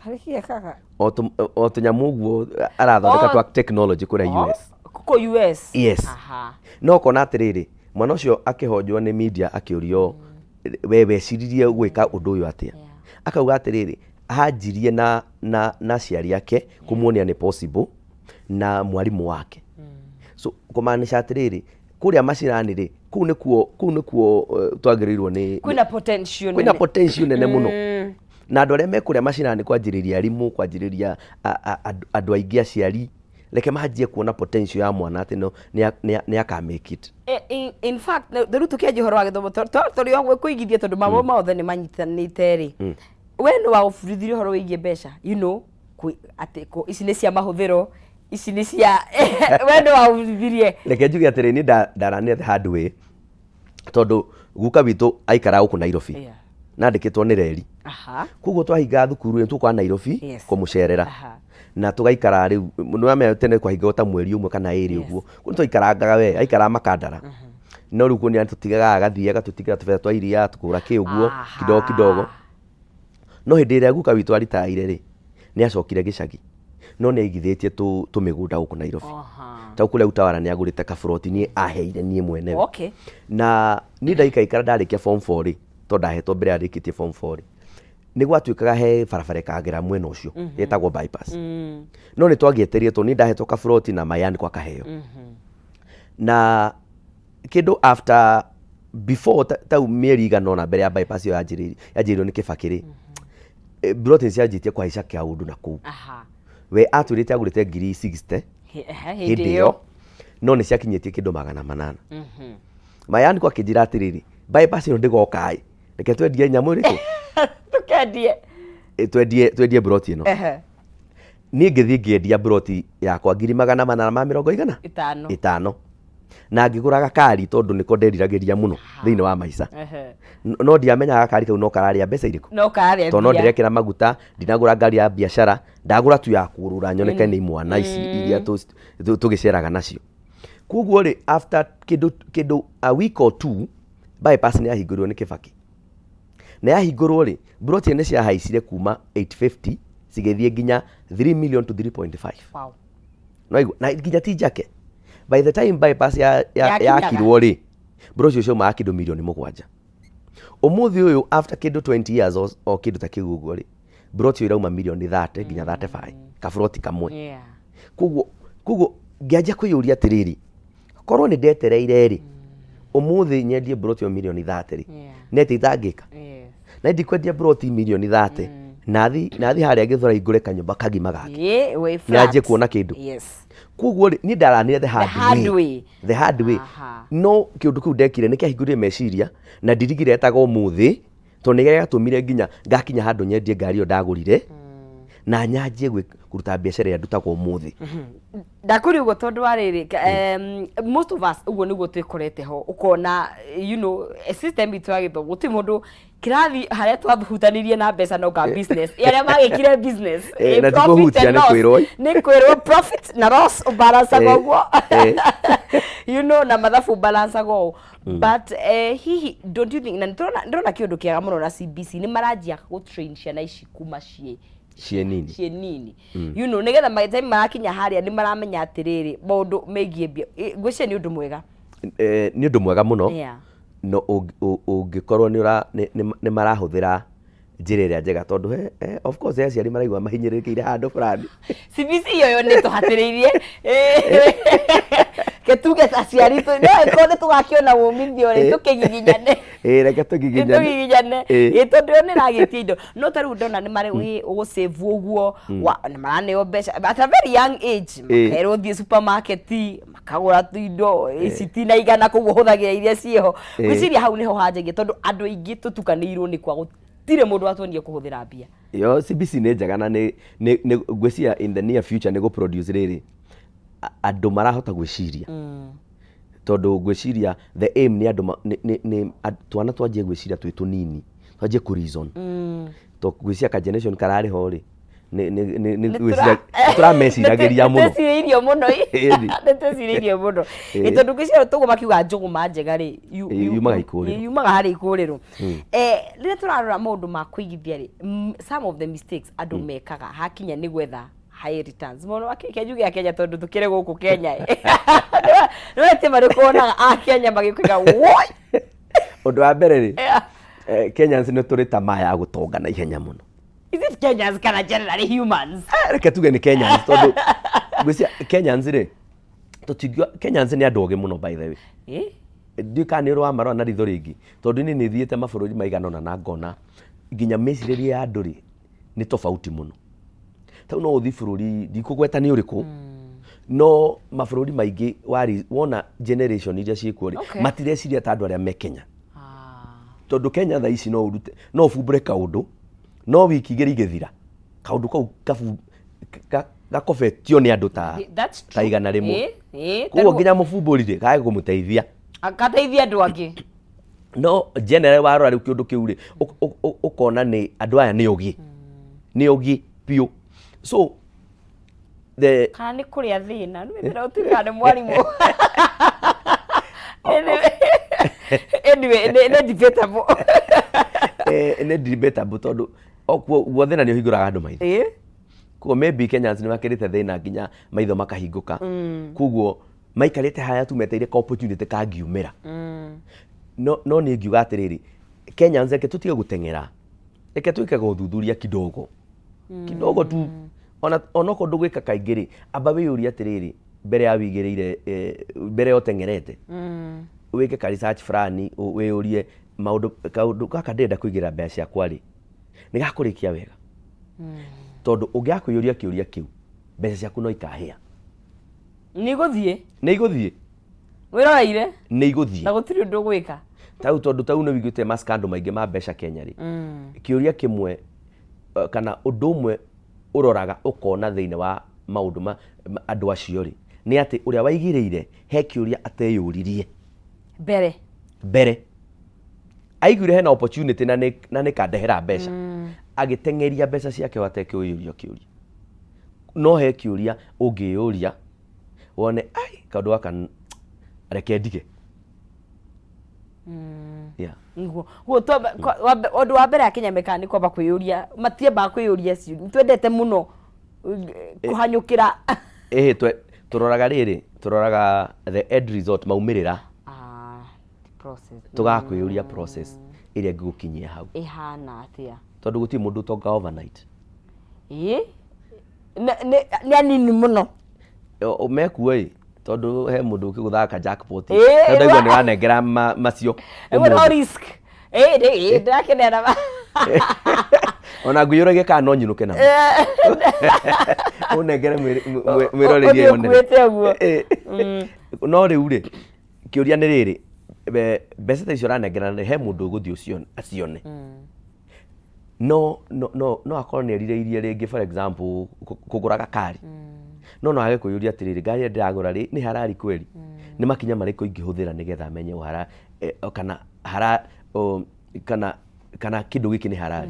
Karĩ kĩkaga. O tũnyamũ ũguo arathondeka twa technology kũrĩa US. Kũkũ US. Yes. No ũkona atĩrĩrĩ, mwana ũcio akĩhonjwo nĩ media akĩũrio, we weciririe gwĩka ũndũ ũyũ atĩa? Akauga atĩrĩrĩ, anjirie na aciari ake kũmuonia nĩ possible na mwarimũ wake. So kũmaanisha atĩrĩrĩ, kũrĩa macinani rĩ, kũu nĩkuo twagĩrĩirwo nĩ Kwĩna potential kwĩna nene. potential nene mũno. Na andũ arĩa me kũrĩa macinani kwanjĩrĩria arimũ, kwanjĩrĩria andũ aingĩ aciari, reke manjie kuona potential ya mwana atĩ no, nĩ aka make it. In fact, rĩu tũkĩanjia ũhoro wa gĩthomo, tũrĩ o kũigithia tondũ maũndũ mothe nĩ manyitanĩte rĩ. We nĩ wagũbundithirie ũhoro wĩgiĩ mbeca, atĩ ici nĩ cia mahũthĩro, ici nĩ cia we nĩ wagũbundithirie. Reke njuge atĩrĩ, niĩ ndaranire the hard way, tondũ guka witũ aikaraga gũkũ Nairobi. Na andĩkĩtwo nĩ reri. Koguo twahinga thukuru nĩ tũkaga Nairobi kũmũcerera. Na tũgaikara rĩu, nĩ wamenya tene kwahingagwo ta mweri ũmwe kana ĩrĩ ũguo. Kũu twaikarangaga we, aikaraga Makandara. No rĩu kũu nĩ atũtigaga agathiĩ agatũtigĩra tũbetha twa iria, tũkũgũra kĩ ũguo, kidogo kidogo. No hĩndĩ ĩrĩa guka witũ aritaire rĩ, nĩ acokire gĩcagi. No nĩ aigithĩtie tũmĩgũnda gũkũ Nairobi. Ta kũrĩa Utawala nĩ agũrĩte kaburoti niĩ aheire niĩ mwenewe. Na niĩ ndaikaikara ndarĩkia form 4 rĩ, Tondũ ndahetwo mbere ya ndĩkĩtie form 4 rĩ, nĩ gwatuĩkaga he barabara ĩkagera mwena ũcio ĩtagwo bypass. No nĩ twagĩetereire tondũ niĩ ndahetwo kaburoti na mayani kwa kaheo. Na kĩndũ after before tau mĩeri igana ũna mbere ya bypass ĩyo yanjĩrĩirio nĩ Kĩbakĩ rĩ, buroti nĩ cianjĩtie kũhaica kĩaũndũ na kũu. We atwĩrĩte agũrĩte ngiri 60 hĩndĩ hĩndĩ ĩyo, no nĩ ciakinyĩtie kĩndũ 800. Mayani kwa akĩnjĩra atĩrĩrĩ, bypass ĩno ndĩgoka ĩ, reke twendie nyamũ ĩrĩkũ? Tukendie. Twendie buroti ĩno. Niĩ ngĩthiĩ ngĩendia buroti yakwa ngiri magana manana ma mĩrongo igana ĩtano. Ĩtano, na ngĩgũra gakari tondũ nĩko nderiragĩria mũno thĩinĩ wa maica. No ndiamenyaga gakari kau no kararĩa mbeca irĩkũ. No kararĩa Tondũ no mbia. ndĩrekĩra maguta, ndinagũra ngari ya biacara, ndagũra tu ya kũrũra nyoneke nĩ imwana ici iria tũgĩceraga nacio. Koguo rĩ, after kĩndũ a week or two, bypass nĩ yahingũrirwo nĩ Kĩbakĩ. Na yahingũrwo rĩ, buroti nĩ ciahaicire kuma 850 cigĩthiĩ nginya 3 million to 3.5. No igua, na nginya ti njake. By the time bypass Yakinyaga. yakirwo rĩ, buroti icio ciaumaga kĩndũ mirioni 7. Ũmũthĩ ũyũ after kĩndũ 20 years o kĩndũ ta kĩu ũguo rĩ, buroti ĩyo irauma mirioni 30 nginya 35 kaburoti kamwe. Koguo ngĩanjia kwĩyũria atĩrĩrĩ, korwo nĩ ndetereire rĩ, ũmũthĩ nyendie buroti ĩyo mirioni 30 rĩ, nĩ atĩa itangĩka? Na ndikwendia buroti mirioni 30 nathi harĩa Gĩthũrai ngũre kanyũmba kagima gake. Ĩĩ, wĩ Nyanjie flat. Kuona kĩndũ. Koguo rĩ, niĩ ndaranire the hard The hard way. Way. The hard way. No kĩũndũ kĩu ndekire nĩ kĩahingũrire meciria na ndirigire etaga ũmũthĩ, tondũ nĩ gĩatũmire nginya ngakinya handũ nyendie ngari ĩyo ndagũrire na nyanjie kũruta biacara ĩrĩa ndutaga ũmũthĩ. Ndakũria ũguo tondũ wa rĩrĩ, most of us ũguo nĩguo twĩkorete ho, ũkona system itũ ya gĩthomo gũtirĩ mũndũ kĩrathi harĩa twahutanirie na mbeca no ka business. Arĩa magĩkire business, Na ti profit kũhutia, and nĩ loss. kwĩrwo. Nĩ kwĩrwo profit na loss ũbalancaga ũguo na mathabu balancaga ũũ, but hihi don't you think, na nĩtũrona kĩũndũ kĩega mũno na CBC nĩ maranjia gũ train ciana ici kuma ciĩ ciĩ nini. Ciĩ nini, nĩgetha by the time marakinya harĩa nĩ maramenya atĩrĩrĩ, maũndũ megiĩ mbia. Ngwĩciria nĩ ũndũ mwega. Nĩ ũndũ mwega mũno. No ũngĩkorwo nĩ marahũthĩra njĩra ĩrĩa njega, tondũ he of course he aciari maraigua mahinyĩrĩrĩkĩire handũ fulani. CBC ĩyo yo nĩ tũhatĩrĩirie ke tuge aciari no ĩkorwo nĩ tũgakĩona umithio rĩ, tũkĩgiginyane. Ĩ, reke tũgiginyane. Tũgiginyane. Ĩ, tondũ ĩyo nĩ ĩragĩtia indo, no ta rĩu ndona nĩ marĩ ũgũsave ũguo nĩ maraneo mbeca at a very young age, makerwo thiĩ supermarket makagũra indo ici tina igana, koguo hũthagĩra iria ciĩho. Ngwĩciria hau nĩho hanjagia, tondũ andũ aingĩ tũtukanĩirwo nĩ kwa gũtirĩ mũndũ watuonia kũhũthĩra mbia. Yo CBC nĩ njega na nĩ ngwĩciria in the near future nĩ gũ-produce rĩrĩ andũ marahota gwĩciria, tondũ ngwĩciria the aim nĩ andũ nĩ twana twanjie gwĩciria twĩ tũnini, twanjie kũ reason, to ngwĩciria ka generation kararĩ ho rĩ, nĩ ngwĩciria tũrameciragĩria mũno. Nĩtwĩcirĩirio mũno. Ĩni. Nĩtwĩcirĩirio mũno. Ĩ, tondũ ngwĩciria tũguo makiuga njũgũma njega rĩ, Yumaga ikũrĩro. Yumaga harĩ ikũrĩro. Rĩrĩa tũrarora maũndũ ma kũigithia rĩ, some of the mistakes andũ mekaga hakinya nĩ gwetha high returns mũno akĩke njuge a Kenya, tondũ tũkĩrĩ gũkũ Kenya, nĩ wete marĩkũ wonaga a Kenya magĩkĩga woi? Ũndũ wa mbere rĩ, Kenyans nĩ tũrĩ tamaa ya gũtonga na ihenya mũno. Is it Kenyans kana generally humans? Reke tuge nĩ Kenyans, tondũ ngwĩciria Kenyans rĩ, tũtingiuga Kenyans nĩ andũ ogĩ mũno, by the way. Ndiũĩ kana nĩ ũrĩ wa marora na ritho rĩngĩ, tondũ niĩ nĩ thiĩte mabũrũri maigana ũna na ngona nginya mĩcirĩrie ya andũ rĩ nĩ tofauti mũno. Tau no ũthiĩ bũrũri ndikũgweta nĩ ũrĩkũ, no mabũrũri maingĩ wona generation iria ciĩkuo rĩ, matireciria ta andũ arĩa me Kenya. Tondũ Kenya thaa ici no ũrute, no ũbumbũre kaũndũ, no wiki 2 igĩthira kaũndũ kau gakobetio nĩ andũ ta That's ta true. 100. Ĩ, Koguo nginya mũbumbũri rĩ kage kũmũteithia. Akateithia andũ angĩ. No general warora rĩu kĩũndũ kĩu rĩ, ũkona nĩ andũ aya nĩ ũgĩ, nĩ ũgĩ biũ, so the Kana nĩ kũrĩa thĩna nĩ wĩra ũtuĩkaga nĩ mwarimũ. Anyway, nĩ debatable. Nĩ debatable, tondũ okuo guo thĩna nĩ ũhingũraga andũ maitho. Koguo maybe Kenyans nĩ makĩrĩte thĩna nginya maitho makahingũka, koguo maikarĩte haya tu meteire ka opportunity kangiumĩra. No niĩ ngiuga atĩrĩrĩ, Kenyans, reke tũtige gũteng'era, reke twĩkaga ũthuthuria kidogo kidogo tu. Ona onokorwo ndũgwĩka kaingĩ rĩ, amba wĩyũrie atĩrĩrĩ mbere ya wĩigĩrĩire, mbere ya ũteng'erete, wĩke ka research fulani, wĩyũrie maũndũ, kaũndũ gaka ndĩrenda kũigĩrĩra mbeca ciakwa rĩ, nĩ gakũrĩkia wega? Tondũ ũngĩaga kwĩyũria kĩũria kĩu, mbeca ciaku no ikahĩa. Nĩ igũthiĩ. Nĩ igũthiĩ. Wĩroreire. Nĩ igũthiĩ. Na gũtirĩ ũndũ ũgwĩka. Tau tondũ tau nĩ wĩiguĩte maskando maingĩ ma mbeca Kenya rĩ, kĩũria kĩmwe, kana ũndũ ũmwe ũroraga ũkona thĩinĩ wa maũndũ ma andũ acio rĩ, nĩ atĩ ũrĩa waigĩrĩire he kĩũria ateyũririe mbere. Mbere aiguire hena opportunity na nĩ kandehera mbeca, agĩteng'eria mbeca ciake o atekũĩyũria kĩũria. No he kĩũria ũngĩyũria wone, ai, kaũndũ gaka reke ndige. Yeah. Niguo guo ũndũ wa mbere akenya mekaga nĩ kwamba kwĩyũria, matiambaga kwĩyũria cio. Nĩ twendete mũno kũhanyũkĩra. Ĩhĩ, tũroraga rĩrĩ, tũroraga the end result, maumĩrĩra. Ah, process. Tũgakwĩyũria process ĩrĩa ĩngĩgũkinyia hau ĩhana atĩa? Tondũ gũtirĩ mũndũ ũtonga overnight. Ĩĩ, nĩ anini mũno. Mekuo ĩ, tondũ he mũndũ ũkĩgũthaga ka jackpot. Ĩĩ. Ndaigua nĩ ũranengera macio. Ĩmwe no ũmũthĩ. Risk. Ĩĩ, ĩĩ, ndĩrakenera. Ona ngwĩyũragia kana no nyinũke namo ũnengere mwĩrorerie Ũthiĩ yonere. ũkuĩte ũguo. Ĩĩ. No rĩu rĩ, kĩũria nĩ rĩrĩ, mbeca ta icio ũranengera he mũndũ ũgũthiĩ acione, no akorwo nĩ erirĩirie rĩngĩ, for example, kũgũra gakari, no age kwĩyũria atĩrĩrĩ, ngari ĩrĩa ndĩragũra rĩ, nĩ harari kweli? Nĩ makinya marĩkũ ingĩhũthĩra nĩgetha menye ũhara, kana hara o, kana kĩndũ gĩkĩ nĩ harari?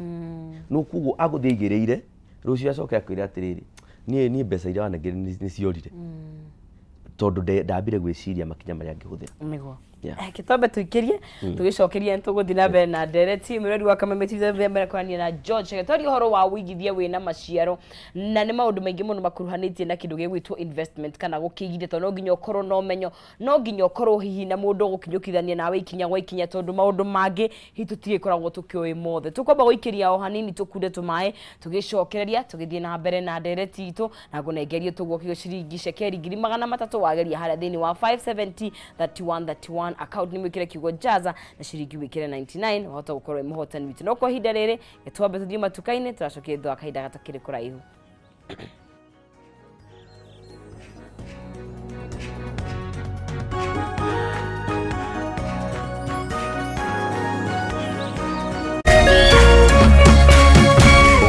No koguo agũthiĩ aigĩrĩire, rũciũ acoke akwĩre atĩrĩrĩ, niĩ mbeca iria wanengere nĩ ciorire, tondũ ndambire gwĩciria makinya marĩa angĩhũthĩra. Nĩguo. Yeah. Gĩtombe tũikĩrie tũgĩcokeria, nĩ tũgũthiĩ na mbere na ndereti. Mwĩrori wa Kameme TV, tũthiĩ mbere kwaria na George Chege, twaria ũhoro wa ũigithia wĩna maciaro, na nĩ maũndũ maingĩ mũno makuruhanĩtie na kĩndũ gĩgwĩtwo investment kana gũkĩigithia, tondũ no nginya ũkorwo na ũmenyo, no nginya ũkorwo hihi na mũndũ ũgũkinyũkithania nawe ikinya gwa ikinya, tondũ maũndũ mangĩ hihi tũtigĩkoragwo tũkĩũĩ mothe. Tũkwamba gũikĩria o hanini, tũkunde tũmaĩ, tũgĩcokereria tũgĩthiĩ na mbere na ndereti itũ, na ngũnengerie tũguo kĩo ciringi cekeri 300,000 wageria harĩa thĩinĩ wa 570 31 31 account, nĩ mwĩkĩre kiugo jaza na ciringi wĩkĩre 99, wahota gũkorwo wĩ mũhotani witũ. No kwa ihinda rĩrĩ twambe tũthiĩ matuka-inĩ, tũracokia thutha wa kahinda gatakĩrĩ kũraihu.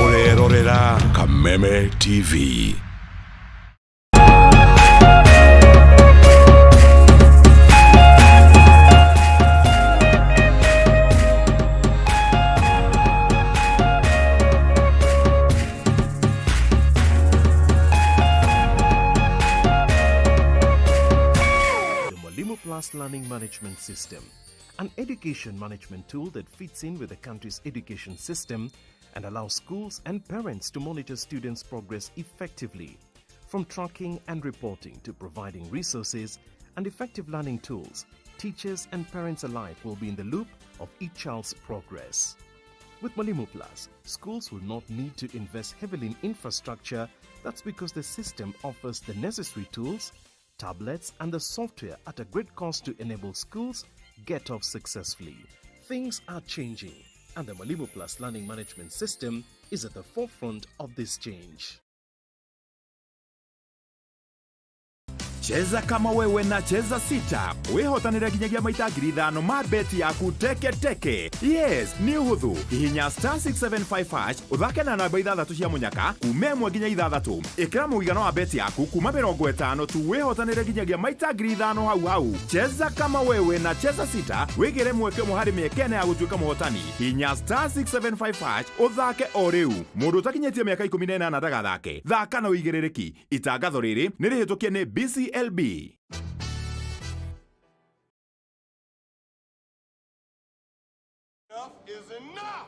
Ũrerorera Kameme TV. The Mwalimu Plus Learning Management System, an education management tool that fits in with the country's education system and allows schools and parents to monitor students' progress effectively. From tracking and reporting to providing resources and effective learning tools, teachers and parents alike will be in the loop of each child's progress. With Mwalimu Plus, schools will not need to invest heavily in infrastructure. That's because the system offers the necessary tools, tablets, and the software at a great cost to enable schools get off successfully. Things are changing, and the Mwalimu Plus Learning Management System is at the forefront of this change. Cheza kama wewe na Cheza Sita, wĩhotanĩre nginyagia maita 5,000 ma beti yaku teke teke. Yes, nĩ ũhũthũ. Hihinya *675 hash, ũthake na namba ithathatũ cia mũnyaka kuma 1 nginya 6. Ĩkĩra mũigana wa beti yaku kuma 50 tu, wĩhotanĩre nginyagia maita 5,000 hau hau. Cheza kama wewe na Cheza Sita, wĩgĩre mweke ũmwe harĩ mĩeke 4 ya gũtuĩka mũhotani. Hihinya *675 hash ũthake o rĩu. Mũndũ ũtakinyĩtie mĩaka 18 ndagathake. Thaka na ũigĩrĩrĩki. Itangatho rĩrĩ nĩ rĩhĩtũkie nĩ BCLB. Enough is enough!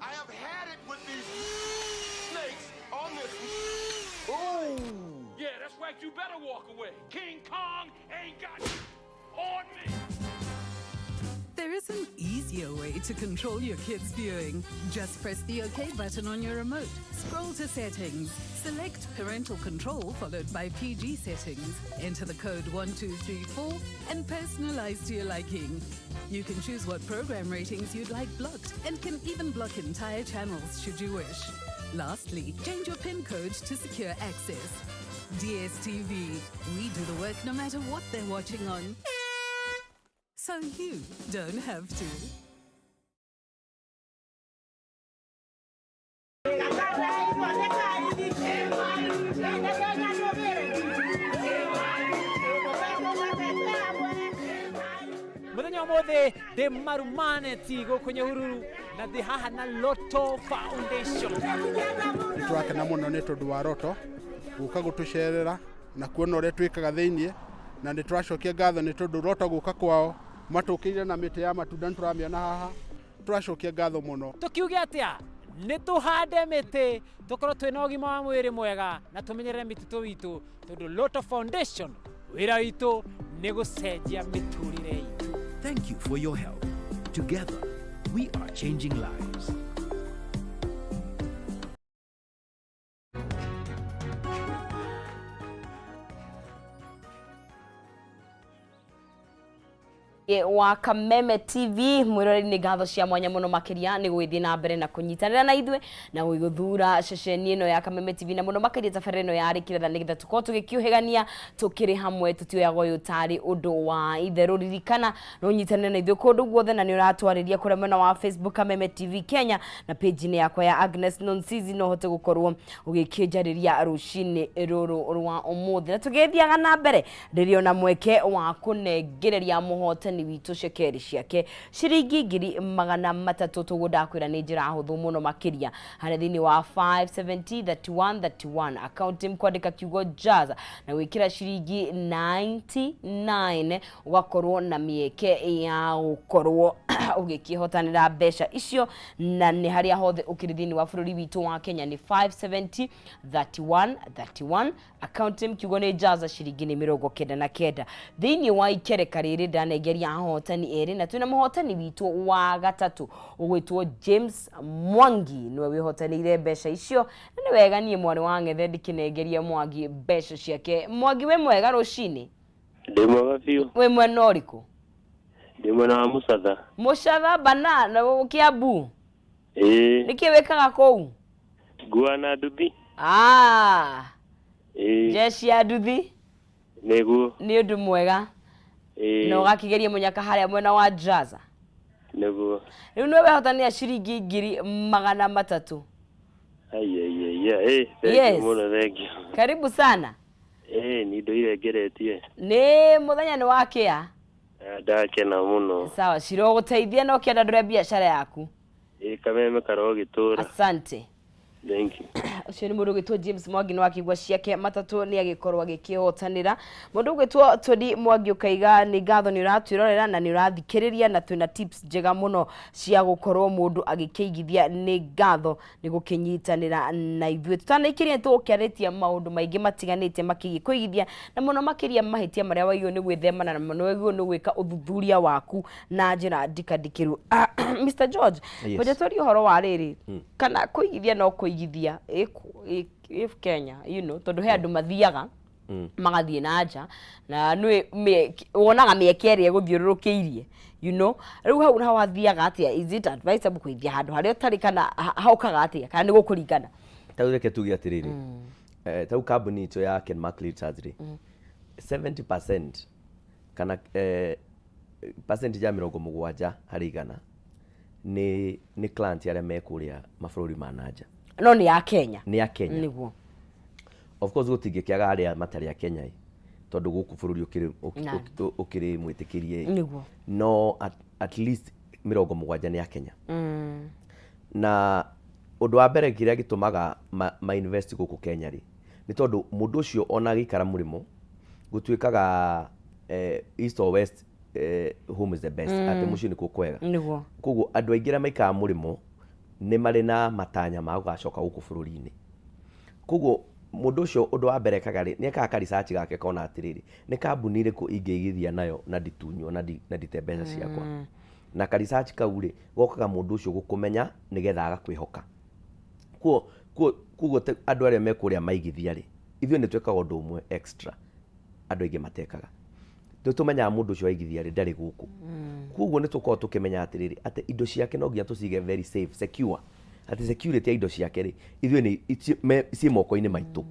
I have had it with these snakes on this. Yeah, that's right. You better walk away. King Kong ain't got on me. There is an easier way to control your kids' viewing. Just press the OK button on your remote, scroll to settings, select parental control followed by PG settings, enter the code 1234 and personalize to your liking. You can choose what program ratings you'd like blocked and can even block entire channels should you wish. Lastly, change your PIN code to secure access. DSTV, we do the work no matter what they're watching on. So you don't have to. Muthenya ũmũthĩ ndĩ Marumaneti gũkũ Nyahururu na ndĩ haha na Lotto Foundation. Nĩ tũrakena mũno nĩ tondũ wa Roto gũka gũtũcerera na kuona ũrĩa twĩkaga thĩiniĩ, na nĩ tũracokia ngatho nĩ tondũ Roto gũka kwao matũkĩire na mĩtĩ ya matunda, nĩ tũramĩona haha, tũracokia ngatho mũno. Tũkiuge atĩa? Nĩ tũhande mĩtĩ, tũkorwo twĩna ũgima wa mwĩrĩ mwega na tũmenyerere mĩtitũ witũ, tondũ Lotto Foundation wĩra witũ nĩ gũcenjia mĩtũrĩre itũ. Thank you for your help. Together, we are changing lives. Wa Kameme TV mwiroreri, nĩ ngatho cia mwanya mũno makĩria nĩ gwĩthiĩ na mbere na kũnyitanĩra na ithuĩ na gũthura ceceni ĩno ya Kameme TV na mũno makĩria tabarĩra ĩno ya Rĩkĩra nĩgetha tũkorwo tũgĩkiũhĩgania tũkĩrĩ hamwe, tũtioyaga ũyũ tarĩ ũndũ wa itherũ. Ririkana no ũnyitanĩre na ithuĩ kũndũ guothe na nĩ ũratwarĩria kũrĩa mwena wa Facebook Kameme TV Kenya na page-inĩ yakwa ya Agnes Nonsizi, no ũhote gũkorwo ũgĩkĩnjarĩria rũcinĩ rũrũ rwa ũmũthĩ. Na tũgĩthiaga na mbere, rĩrĩ ona mweke wa kũnengereria mũhotani witũ cekeri ciake ciringi 300,000. Tũguo ndakwĩra nĩ njĩra hũthũ mũno makĩria, harĩa thĩinĩ wa 570 31 31 account kwandĩka kiugo Jazz na gwĩkĩra ciringi 99, ũgakorwo na mĩeke ya gũkorwo ũgĩkĩhotanĩra mbeca icio, na nĩ harĩa hothe ũkĩrĩ thĩinĩ wa bũrũri witũ wa Kenya. Nĩ 570 31 31, account name kiugo nĩ Jaza, ciringi nĩ 99. Thĩinĩ wa ikereka rĩrĩ ndanengeria ahotani erĩ, na twĩna mũhotani witũ wa gatatũ ũgwĩtwo James Mwangi, nĩwe wĩhotanĩire mbeca icio. Na nĩ wega niĩ mwarĩ wa ng'ethe ndikĩnengeria Mwangi mbeca ciake. Mwangi, wĩ mwega rũcinĩ? Ndĩ mwega biũ. Wĩ mwena ũrĩkũ? Ndĩ mwena wa Mũcatha. Mũcatha bana na Kĩambu? Ĩĩ. Nĩkĩ wĩkaga kũu? Ngua na nduthi. Ah. Ĩĩ. Jeshi ya nduthi. Nĩguo. Nĩ ũndũ mwega. Ĩĩ. Na ũgakĩgeria mũnyaka harĩa mwena wa Jaza? Nĩguo. Rĩu nĩwe wehotanĩra ciringi 300,000. Aiaiaia, ĩ thank Yes. you mũno, thank you. Karibu sana. Ĩĩ, nĩ ndũire ngeretie. Nĩ mũthenya nĩ wakĩa. Ah, ndakena mũno. Sawa, cirogũteithia na ũkĩandandũre biacara yaku. Ĩĩ, Kameme karogĩtũra. Asante. Thank you. Ũcio nĩ mũndũ ũgwĩtwo James Mwangi, nĩ wakĩigua ciake matatũ nĩ agĩkorwo agĩkĩhotanĩra. Mũndũ ũgwĩtwo Tony Mwangi ũkaiga nĩ ngatho nĩ ũratwĩrorera na nĩ ũrathikĩrĩria na twĩna tips njega mũno cia gũkorwo mũndũ agĩkĩigithia. Nĩ ngatho nĩ gũkĩnyitanĩra na ithuĩ. Tũtanaikĩria, nĩ tũgũkĩarĩtie maũndũ maingĩ matiganĩte makĩgiĩ kũigithia na mũno makĩria mahĩtia marĩa wagĩrĩirwo nĩ gwĩthemana na mũno wagĩrĩirwo nĩ gwĩka ũthuthuria waku na njĩra ndikandikĩru. Mr George, Yes. ngoja twarie ũhoro wa rĩrĩ, kana kũigithia no kũigithia if Kenya, tondũ he andũ mathiaga magathiĩ na nja na nĩ wonaga mĩeke ĩrĩa ĩgũthiũrũrũkĩirie. Rĩu hau naho hathiaga atĩa? Is it advisable kũigithia handũ harĩa ũtarĩ, kana hokaga atĩa, kana nĩ gũkũringana? Ta rĩu reke tuge atĩrĩrĩ, ta rĩu kambuni itũ ya Kenmark Realtors rĩ, 70% kana percentage ya 70% nĩ client arĩa me kũrĩa mabũrũri ma nanja. No nĩ ya Kenya? Nĩ ya Kenya. Of course gũtingĩkĩaga arĩa matarĩ a Kenya ĩ, tondũ gũkũ bũrũri ũkĩrĩ ũkĩrĩ mwĩtĩkĩrie ĩ. No at least 70 nĩ a Kenya. Na ũndũ wa mbere kĩrĩa gĩtũmaga ma invest gũkũ Kenya rĩ, nĩ tondũ mũndũ ũcio ona agĩikara mũrĩmo gũtuĩkaga east or west, home is the best, atĩ mũciĩ nĩkuo kwega. Koguo andũ aingĩ arĩa maikaraga mũrĩmo nĩ marĩ na matanya ma gũgacoka gũkũ bũrũri-inĩ. Koguo mũndũ ũcio ũndũ wa mbere ekaga rĩ, nĩ ekaga ka research gake kona atĩrĩrĩ, nĩ kambuni ĩrĩkũ ingĩigithia nayo na nditunywo na ndite mbeca ciakwa. Na ka research kau rĩ, gokaga mũndũ ũcio gũkũmenya nĩgetha agakwĩhoka. Koguo andũ arĩa me kũrĩa maigithia rĩ, ithuĩ nĩ twĩkaga ũndũ ũmwe extra andũ aingĩ matekaga. Nĩ tũmenyaga mũndũ ũcio waigithia rĩ, ndarĩ gũkũ. Koguo nĩ tũkoragwo tũkĩmenya atĩrĩrĩ, atĩ indo ciake no nginya tũcige very safe, secure. Atĩ security ya indo ciake rĩ, ithuĩ nĩ ciĩ moko-inĩ maitũ.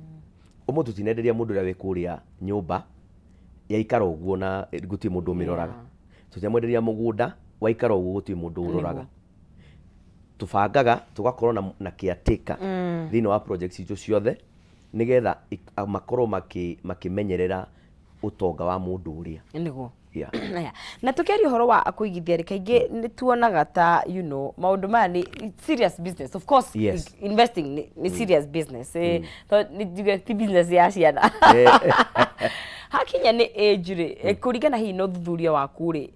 Ũmũthĩ tũtinenderia mũndũ ũrĩa wĩ kũrĩa nyũmba yaikara ũguo na gũtirĩ mũndũ ũmĩroraga. Tũtiramwenderia mũgũnda waikara ũguo gũtirĩ mũndũ ũroraga. Tũbangaga tũgakorwo na caretaker thĩinĩ wa project citũ ciothe nĩgetha makorwo makĩmenyerera ũtonga wa mũndũ ũrĩa. Nĩguo. Yeah. Aya. Na tukiaria ũhoro wa kũigithia rĩ, kaingĩ nĩ tuonaga ta maũndũ maya nĩ serious business. Of course, investing nĩ serious business. Tondũ nĩ njuge ti business ya ciana. Hakinya nĩ age rĩ, kũringana hihi na ũthuthuria waku rĩ,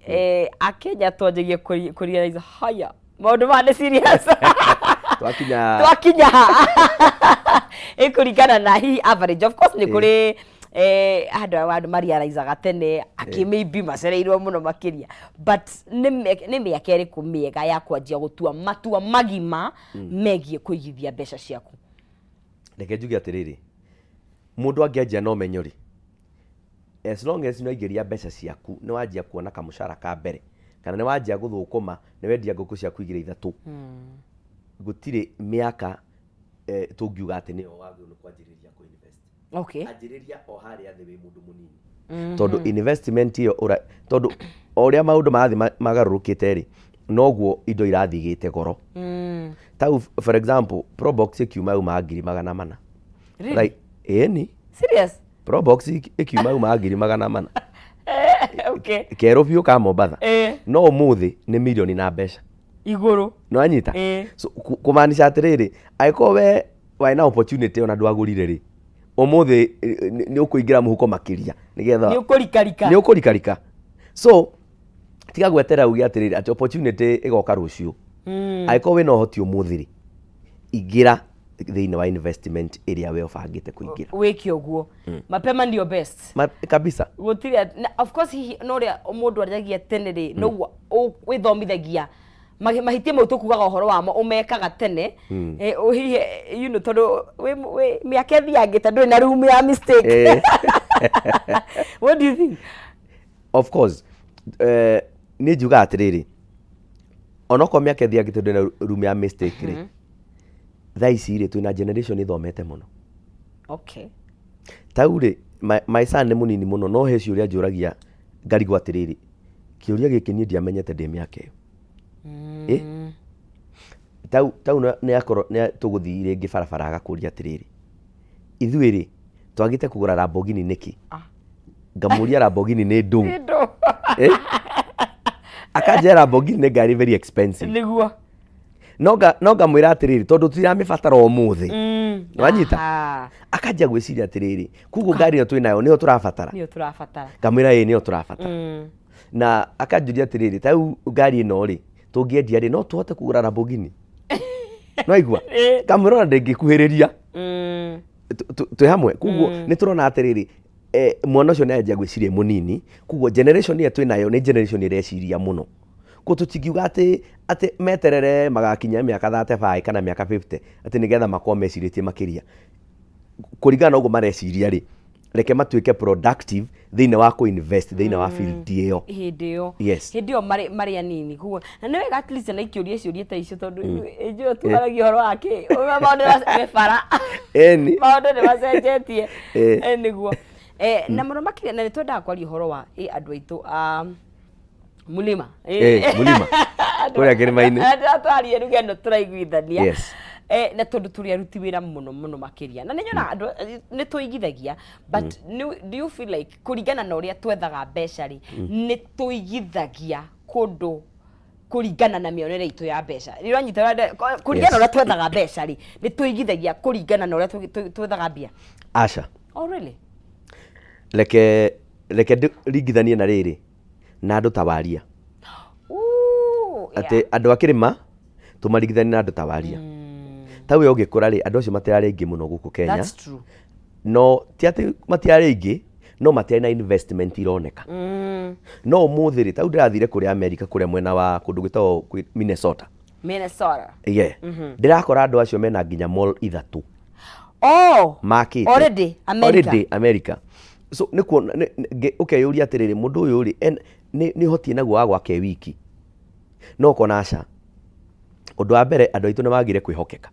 Akenya twanjagia kũ realize haya maũndũ maya nĩ serious. Twakinya Twakinya ha ĩkũringana na hihi average. Of course nĩ kũrĩ andũ marealizaga tene, angĩ maybe macereirwo mũno makĩria, but nĩ mĩaka ĩrĩkũ mĩega ya kwanjia gũtua matua magima megiĩ kũigithia mbeca ciaku? Reke njuge atĩrĩrĩ, mũndũ angĩanjia na ũmenyo rĩ, as long as nĩ waingĩria mbeca ciaku, nĩ wanjia kuona kamũcara ka mbere, kana nĩ wanjia gũthũkũma, nĩ wendia ngũkũ ciaku igĩrĩ ithatũ, gũtirĩ mĩaka tũngiuga atĩ nĩyo wagĩrĩirwo nĩ kwanjĩrĩria kũ-invest. Anjĩrĩria o harĩa thĩ wĩ mũndũ mũnini, tondũ investment ĩyo tondũ o ũrĩa maũndũ marathiĩ magarũrũkĩte rĩ, noguo indo irathiĩ igĩte goro. Tau for example, Probox ĩkiuma yaumaga 400,000. Really? Like, ĩni. Serious? Probox ĩkiuma yaumaga 400,000. Kerũ biũ ka Mombatha. No ũmũthĩ nĩ mirioni na mbeca. Igũrũ. Nĩwanyita? So, kũmaanisha atĩrĩrĩ, angĩkorwo we warĩ na opportunity ona ndwagũrire rĩ, ũmũthĩ nĩ ũkũingĩra mũhuko makĩria nĩgetha Nĩ ũkũrikarika. Nĩ ũkũrikarika. So tiga gweterera uge atĩrĩrĩ atĩ opportunity ĩgoka rũciũ. Angĩkorwo wĩna ũhoti ũmũthĩ rĩ, ingĩra thĩinĩ wa investment ĩrĩa we ũbangĩte kũingĩra. Wĩke ũguo. Mapema ndio best. Kabisa. Gũtirĩ na of course hihi no ũrĩa mũndũ aranjagia tene rĩ, noguo wĩthomithagia. Mahĩtia mau tũkugaga ũhoro wamo ũmekaga tene. Hihi, tondũ wĩ mĩaka ĩthiangĩte ndũrĩ na room ya mistake. What do you think? Of course. Niĩ njugaga atĩrĩrĩ, onokorwo mĩaka ĩthiangĩte ndũrĩ na room ya mistake rĩ, thaa ici rĩ, twĩna generation ĩthomete mũno. Tau rĩ, my son nĩ mũnini mũno, no he ciũria njũragia ngarigwo atĩrĩrĩ, kĩũria gĩkĩ niĩ ndiamenyete ndĩ mĩaka ĩyo. Tau nĩ akorwo nĩ tũgũthiĩ rĩngĩ barabara agakũria atĩrĩrĩ, ithuĩ rĩ, twagĩte kũgũra Lamborghini nĩkĩ? Ngamũria Lamborghini nĩ ndũ. Nĩ ndũ. Akanjĩra Lamborghini nĩ ngari very expensive. Nĩguo. No ngamwĩra atĩrĩrĩ, tondũ tũtiramĩbatara ũmũthĩ. Nĩwanyita? Akanjia gwĩciria atĩrĩrĩ, koguo ngari ĩyo twĩnayo nĩyo tũrabatara. Nĩyo tũrabatara. Ngamwĩra ĩĩ nĩyo tũrabatara. Na akanjũria atĩrĩrĩ, ta rĩu ngari ĩno rĩ, tũngĩendia rĩ, no tũhote kũgũra Lamborghini? Nĩwaigua? Ngamwĩra ona ndĩngĩkuhĩrĩria. Twĩ hamwe. Koguo nĩ tũrona atĩrĩrĩ, mwana ũcio nĩ anjia gwĩciria mũnini, koguo generation ĩrĩa twĩnayo nĩ generation ĩreciria mũno. Koguo tũtingiuga atĩ meterere magakinya mĩaka 35 kana mĩaka 50 atĩ nĩgetha makorwo mecirĩtie makĩria. Kũringana na ũguo mareciria rĩ, reke matuĩke productive thĩinĩ wa kũ-invest thĩinĩ wa field ĩyo. Hĩndĩ ĩyo. Yes. Hĩndĩ ĩyo marĩ anini. Koguo, na nĩ wega at least na ikĩũria ciũria ta icio tondũ ithuĩ twaragia ũhoro wa kĩ? Ũrĩa maũndũ me bara. Ĩni. Maũndũ nĩ macenjetie. Nĩguo. Na mũno makĩria, na nĩ twendaga kwaria ũhoro wa andũ aitũ a Mulima. Mulima. Kũrĩa kĩrĩma-inĩ. Andũ twarie ruga ĩno tũraiguithania. Na tondũ tũrĩ aruti wĩra mũno mũno makĩria. Na nĩ nyonaga andũ nĩ tũigithagia, but do you feel like kũringana na ũrĩa twethaga mbeca rĩ, nĩ tũigithagia kũndũ kũringana na mĩonere itũ ya mbeca? Nĩ ũranyita ũrĩa kũringana na ũrĩa twethaga mbeca rĩ, nĩ tũigithagia kũringana na ũrĩa twethaga mbia? Aca. Oh, really? Reke ringithanie na rĩrĩ na andũ ta Waria. Ooh, yeah. Atĩ andũ a kĩrĩma tũmaringithanie na andũ ta Waria. Ta we ũgĩkũra rĩ, andũ acio matirarĩ aingĩ mũno gũkũ Kenya. That's true. No ti atĩ matirarĩ aingĩ, No matiarĩ na investment ironeka. No ũmũthĩ rĩ, tau ndĩrathire kũrĩa America, kũrĩa mwena wa kũndũ gwĩtagwo Minnesota. Minnesota. Yeah. Ndĩrakora andũ acio mena nginya mall ithatũ Oh. makĩte. Already America. Already America. So nĩ kuona ũkeyũria atĩrĩrĩ, mũndũ ũyũ rĩ, nĩ ũhotie naguo wa gwake wiki, no ũkona aca. Ũndũ wa mbere, andũ aitũ nĩ magire kwĩhokeka.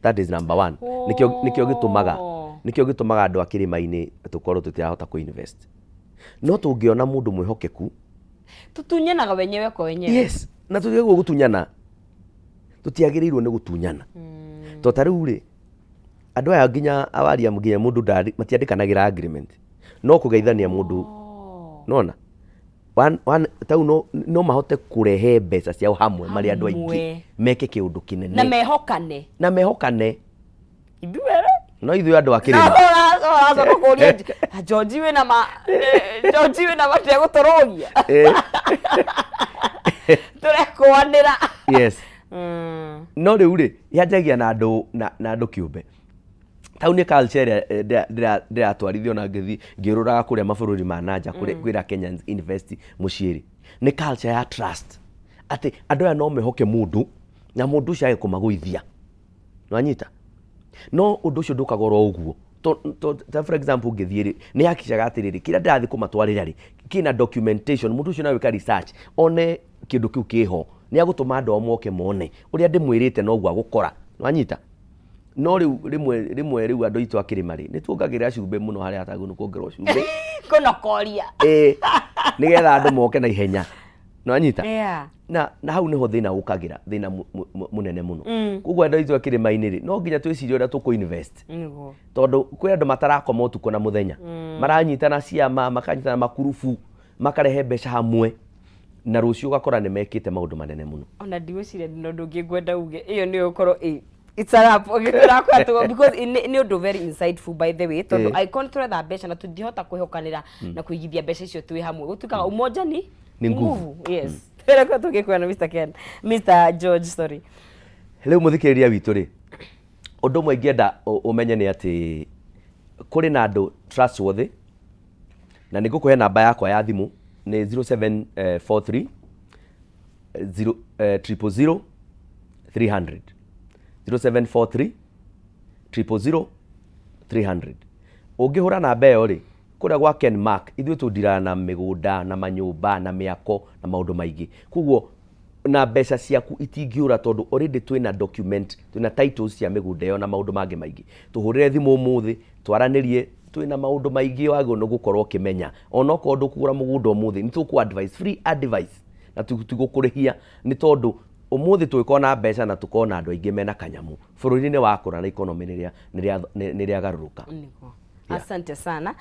That is number one. Nĩkĩo gĩtũmaga andũ a kĩrĩma-inĩ tũkorwo tũtirahota kũ-invest. No tũngĩona mũndũ mwĩhokeku. Tutunyanaga wenyewe kwa wenyewe. Yes, na tũtiagĩrĩirwo gũtunyana, tũtiagĩrĩirwo nĩ gũtunyana, to ta rĩu rĩ, andũ aya nginya awaria nginya mũndũ matiandĩkanagĩra agreement, no kũgeithania mũndũ nona tau no mahote kũrehe mbeca ciao hamwe marĩ andũ aingĩ, Hamwe. meke kĩũndũ kĩnene. Na mehokane. Na mehokane. Ithuere. No ithuĩ andũ a kĩrĩma. Ũracoka kũria George wĩna ma George wĩna mategũtũrũgia. Tũrekũanĩra. Yes. No rĩu rĩ, yanjagia na andũ na andũ kĩũmbe. Tau nĩ culture ĩrĩa ndĩratwarithio na ngĩthiĩ ngĩũrũraga kũrĩa mabũrũri ma nanja kwĩra Kenyans invest mũciĩ rĩ, nĩ culture ya trust, atĩ andũ aya no mehoke mũndũ na mũndũ ũcio age kũmagũithia. Nwanyita? No ũndũ ũcio ndũkaga oro ũguo. Ta for example, ngĩthiĩ rĩ, nĩ hakicaga atĩrĩrĩ, kĩrĩa ndĩrathiĩ kũmatwarĩra rĩ, kĩna documentation. Mũndũ ũcio no gwĩka research one kĩndũ kĩu kĩho, nĩ agũtũma andũ ao moke mone ũrĩa ndĩmwĩrĩte noguo agũkora. Nwanyita? No rĩu rĩmwe rĩmwe rĩu andũ aitũ a kĩrĩma rĩ, nĩ tuongagĩrĩra cumbĩ mũno harĩa hatagĩrĩirwo nĩ kuongererwo cumbĩ. Kũnokoria. Ĩĩ, nĩgetha andũ moke na ihenya. Nwanyita? Yeah. Na hau niho thĩna ũkagĩra, thĩna mũnene mũno. Koguo andũ aitũ a kĩrĩma-inĩ rĩ, no nginya twĩcirie ũrĩa tũkũ invest, tondũ kwĩ andũ matarakoma ũtukũ na mũthenya, maranyitana ciama, makanyitana makurubu, makarehe mbeca hamwe, na rũciũ ũgakora nĩ mekĩte maũndũ manene mũno. Ona ndigwĩciria ndina ũndũ ũngĩ ngwenda uge, ĩyo nĩyo ũkorwo ĩ it's a wrap ũgĩtũra kwa, because nĩ ũndũ very insightful, by the way, tondũ angĩkorwo nĩ tũretha mbeca na tũtingĩhota kwĩhokanĩra na kũigithia mbeca icio twĩ hamwe, gũtuĩkaga umoja ni Ni nguvu. Yes, twĩra tũgĩkwĩra na Mr. Ken, Mr. George, sorry. Rĩu mũthikĩrĩria witũ rĩ, ũndũ ũmwe ingĩenda ũmenye nĩ atĩ kũrĩ na andũ trustworthy, na nĩ ngũkũhe namba yakwa ya thimũ, nĩ 0743 0 000 300, 0743 000 300. Ũngĩhũra namba ĩyo rĩ, kũrĩa gwa Ken Mark, ithuĩ tũndiraga na mĩgũnda na manyũmba na mĩako na maũndũ maingĩ, koguo na mbeca ciaku itingĩũra, tondũ already twĩna document, twĩna titles cia mĩgũnda ĩyo na maũndũ mangĩ maingĩ. Tũhũrĩre thimũ ũmũthĩ twaranĩrie, twĩna maũndũ maingĩ wagĩrĩirwo nĩ gũkorwo ũkĩmenya. Onokorwo ndũkũgũra mũgũnda ũmũthĩ, nĩ tũkũ advice, free advice, na tũtigũkũrĩhia, nĩ tondũ ũmũthĩ tũgĩkorwo na mbeca na tũkorwo na andũ aingĩ mena kanyamũ, bũrũri nĩ wakũra na economy nĩ rĩagarũrũka. Nĩguo. Asante sana,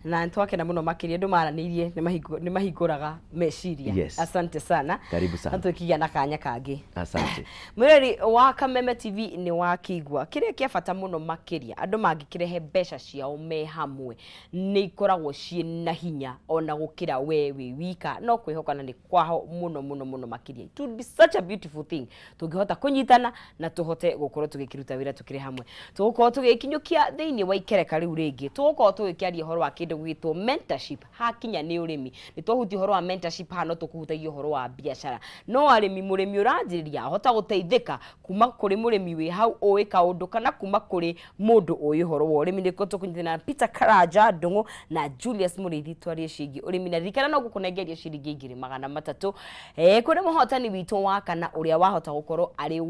na nĩtwakena mũno makĩria. Andũ maranĩirie nĩ mahingũraga meciria. Asante sana. Karibu sana. Na twĩkigĩa na kanya kangĩ. Asante. Mwĩrori wa Kameme TV, nĩ wakĩigua kĩrĩa kĩa bata mũno makĩria, andũ mangĩkĩrehe mbeca ciao me hamwe nĩ ikoragwo ciĩ na hinya ona gũkĩra we wĩ wika, no kwĩhokana nĩ kwaho mũno mũno mũno makĩria. It would be such a beautiful thing tũngĩhota kũnyitana na tũhote gũkorwo tũgĩkĩruta wĩra tũkĩrĩ hamwe. Tũgũkorwo tũgĩkinyũkia thĩinĩ wa ikereka rĩu rĩngĩ, tũgũkorwo tũgĩkĩaria ũhoro wa kĩndũ gĩgwĩtwo mentorship. Hakinya nĩ ũrĩmi, nĩ twahutia ũhoro wa mentorship haha, no tũkũhutagia ũhoro wa biacara, no arĩmi, mũrĩmi ũranjĩrĩria ahota gũteithĩka kuma kũrĩ mũrĩmi wĩ hau ũĩ kaũndũ, kana kuma kũrĩ mũndũ ũĩ ũhoro wa ũrĩmi. Nĩkuo tũkũnyitana na Peter Karanja Ndung'u na Julius Mũrĩithi twarie ciĩgiĩ ũrĩmi. Na ririkana no gũkũnengeria ciringi 300 kũrĩ mũhotani witũ wa kana ũrĩa wahota gũkorwo arĩ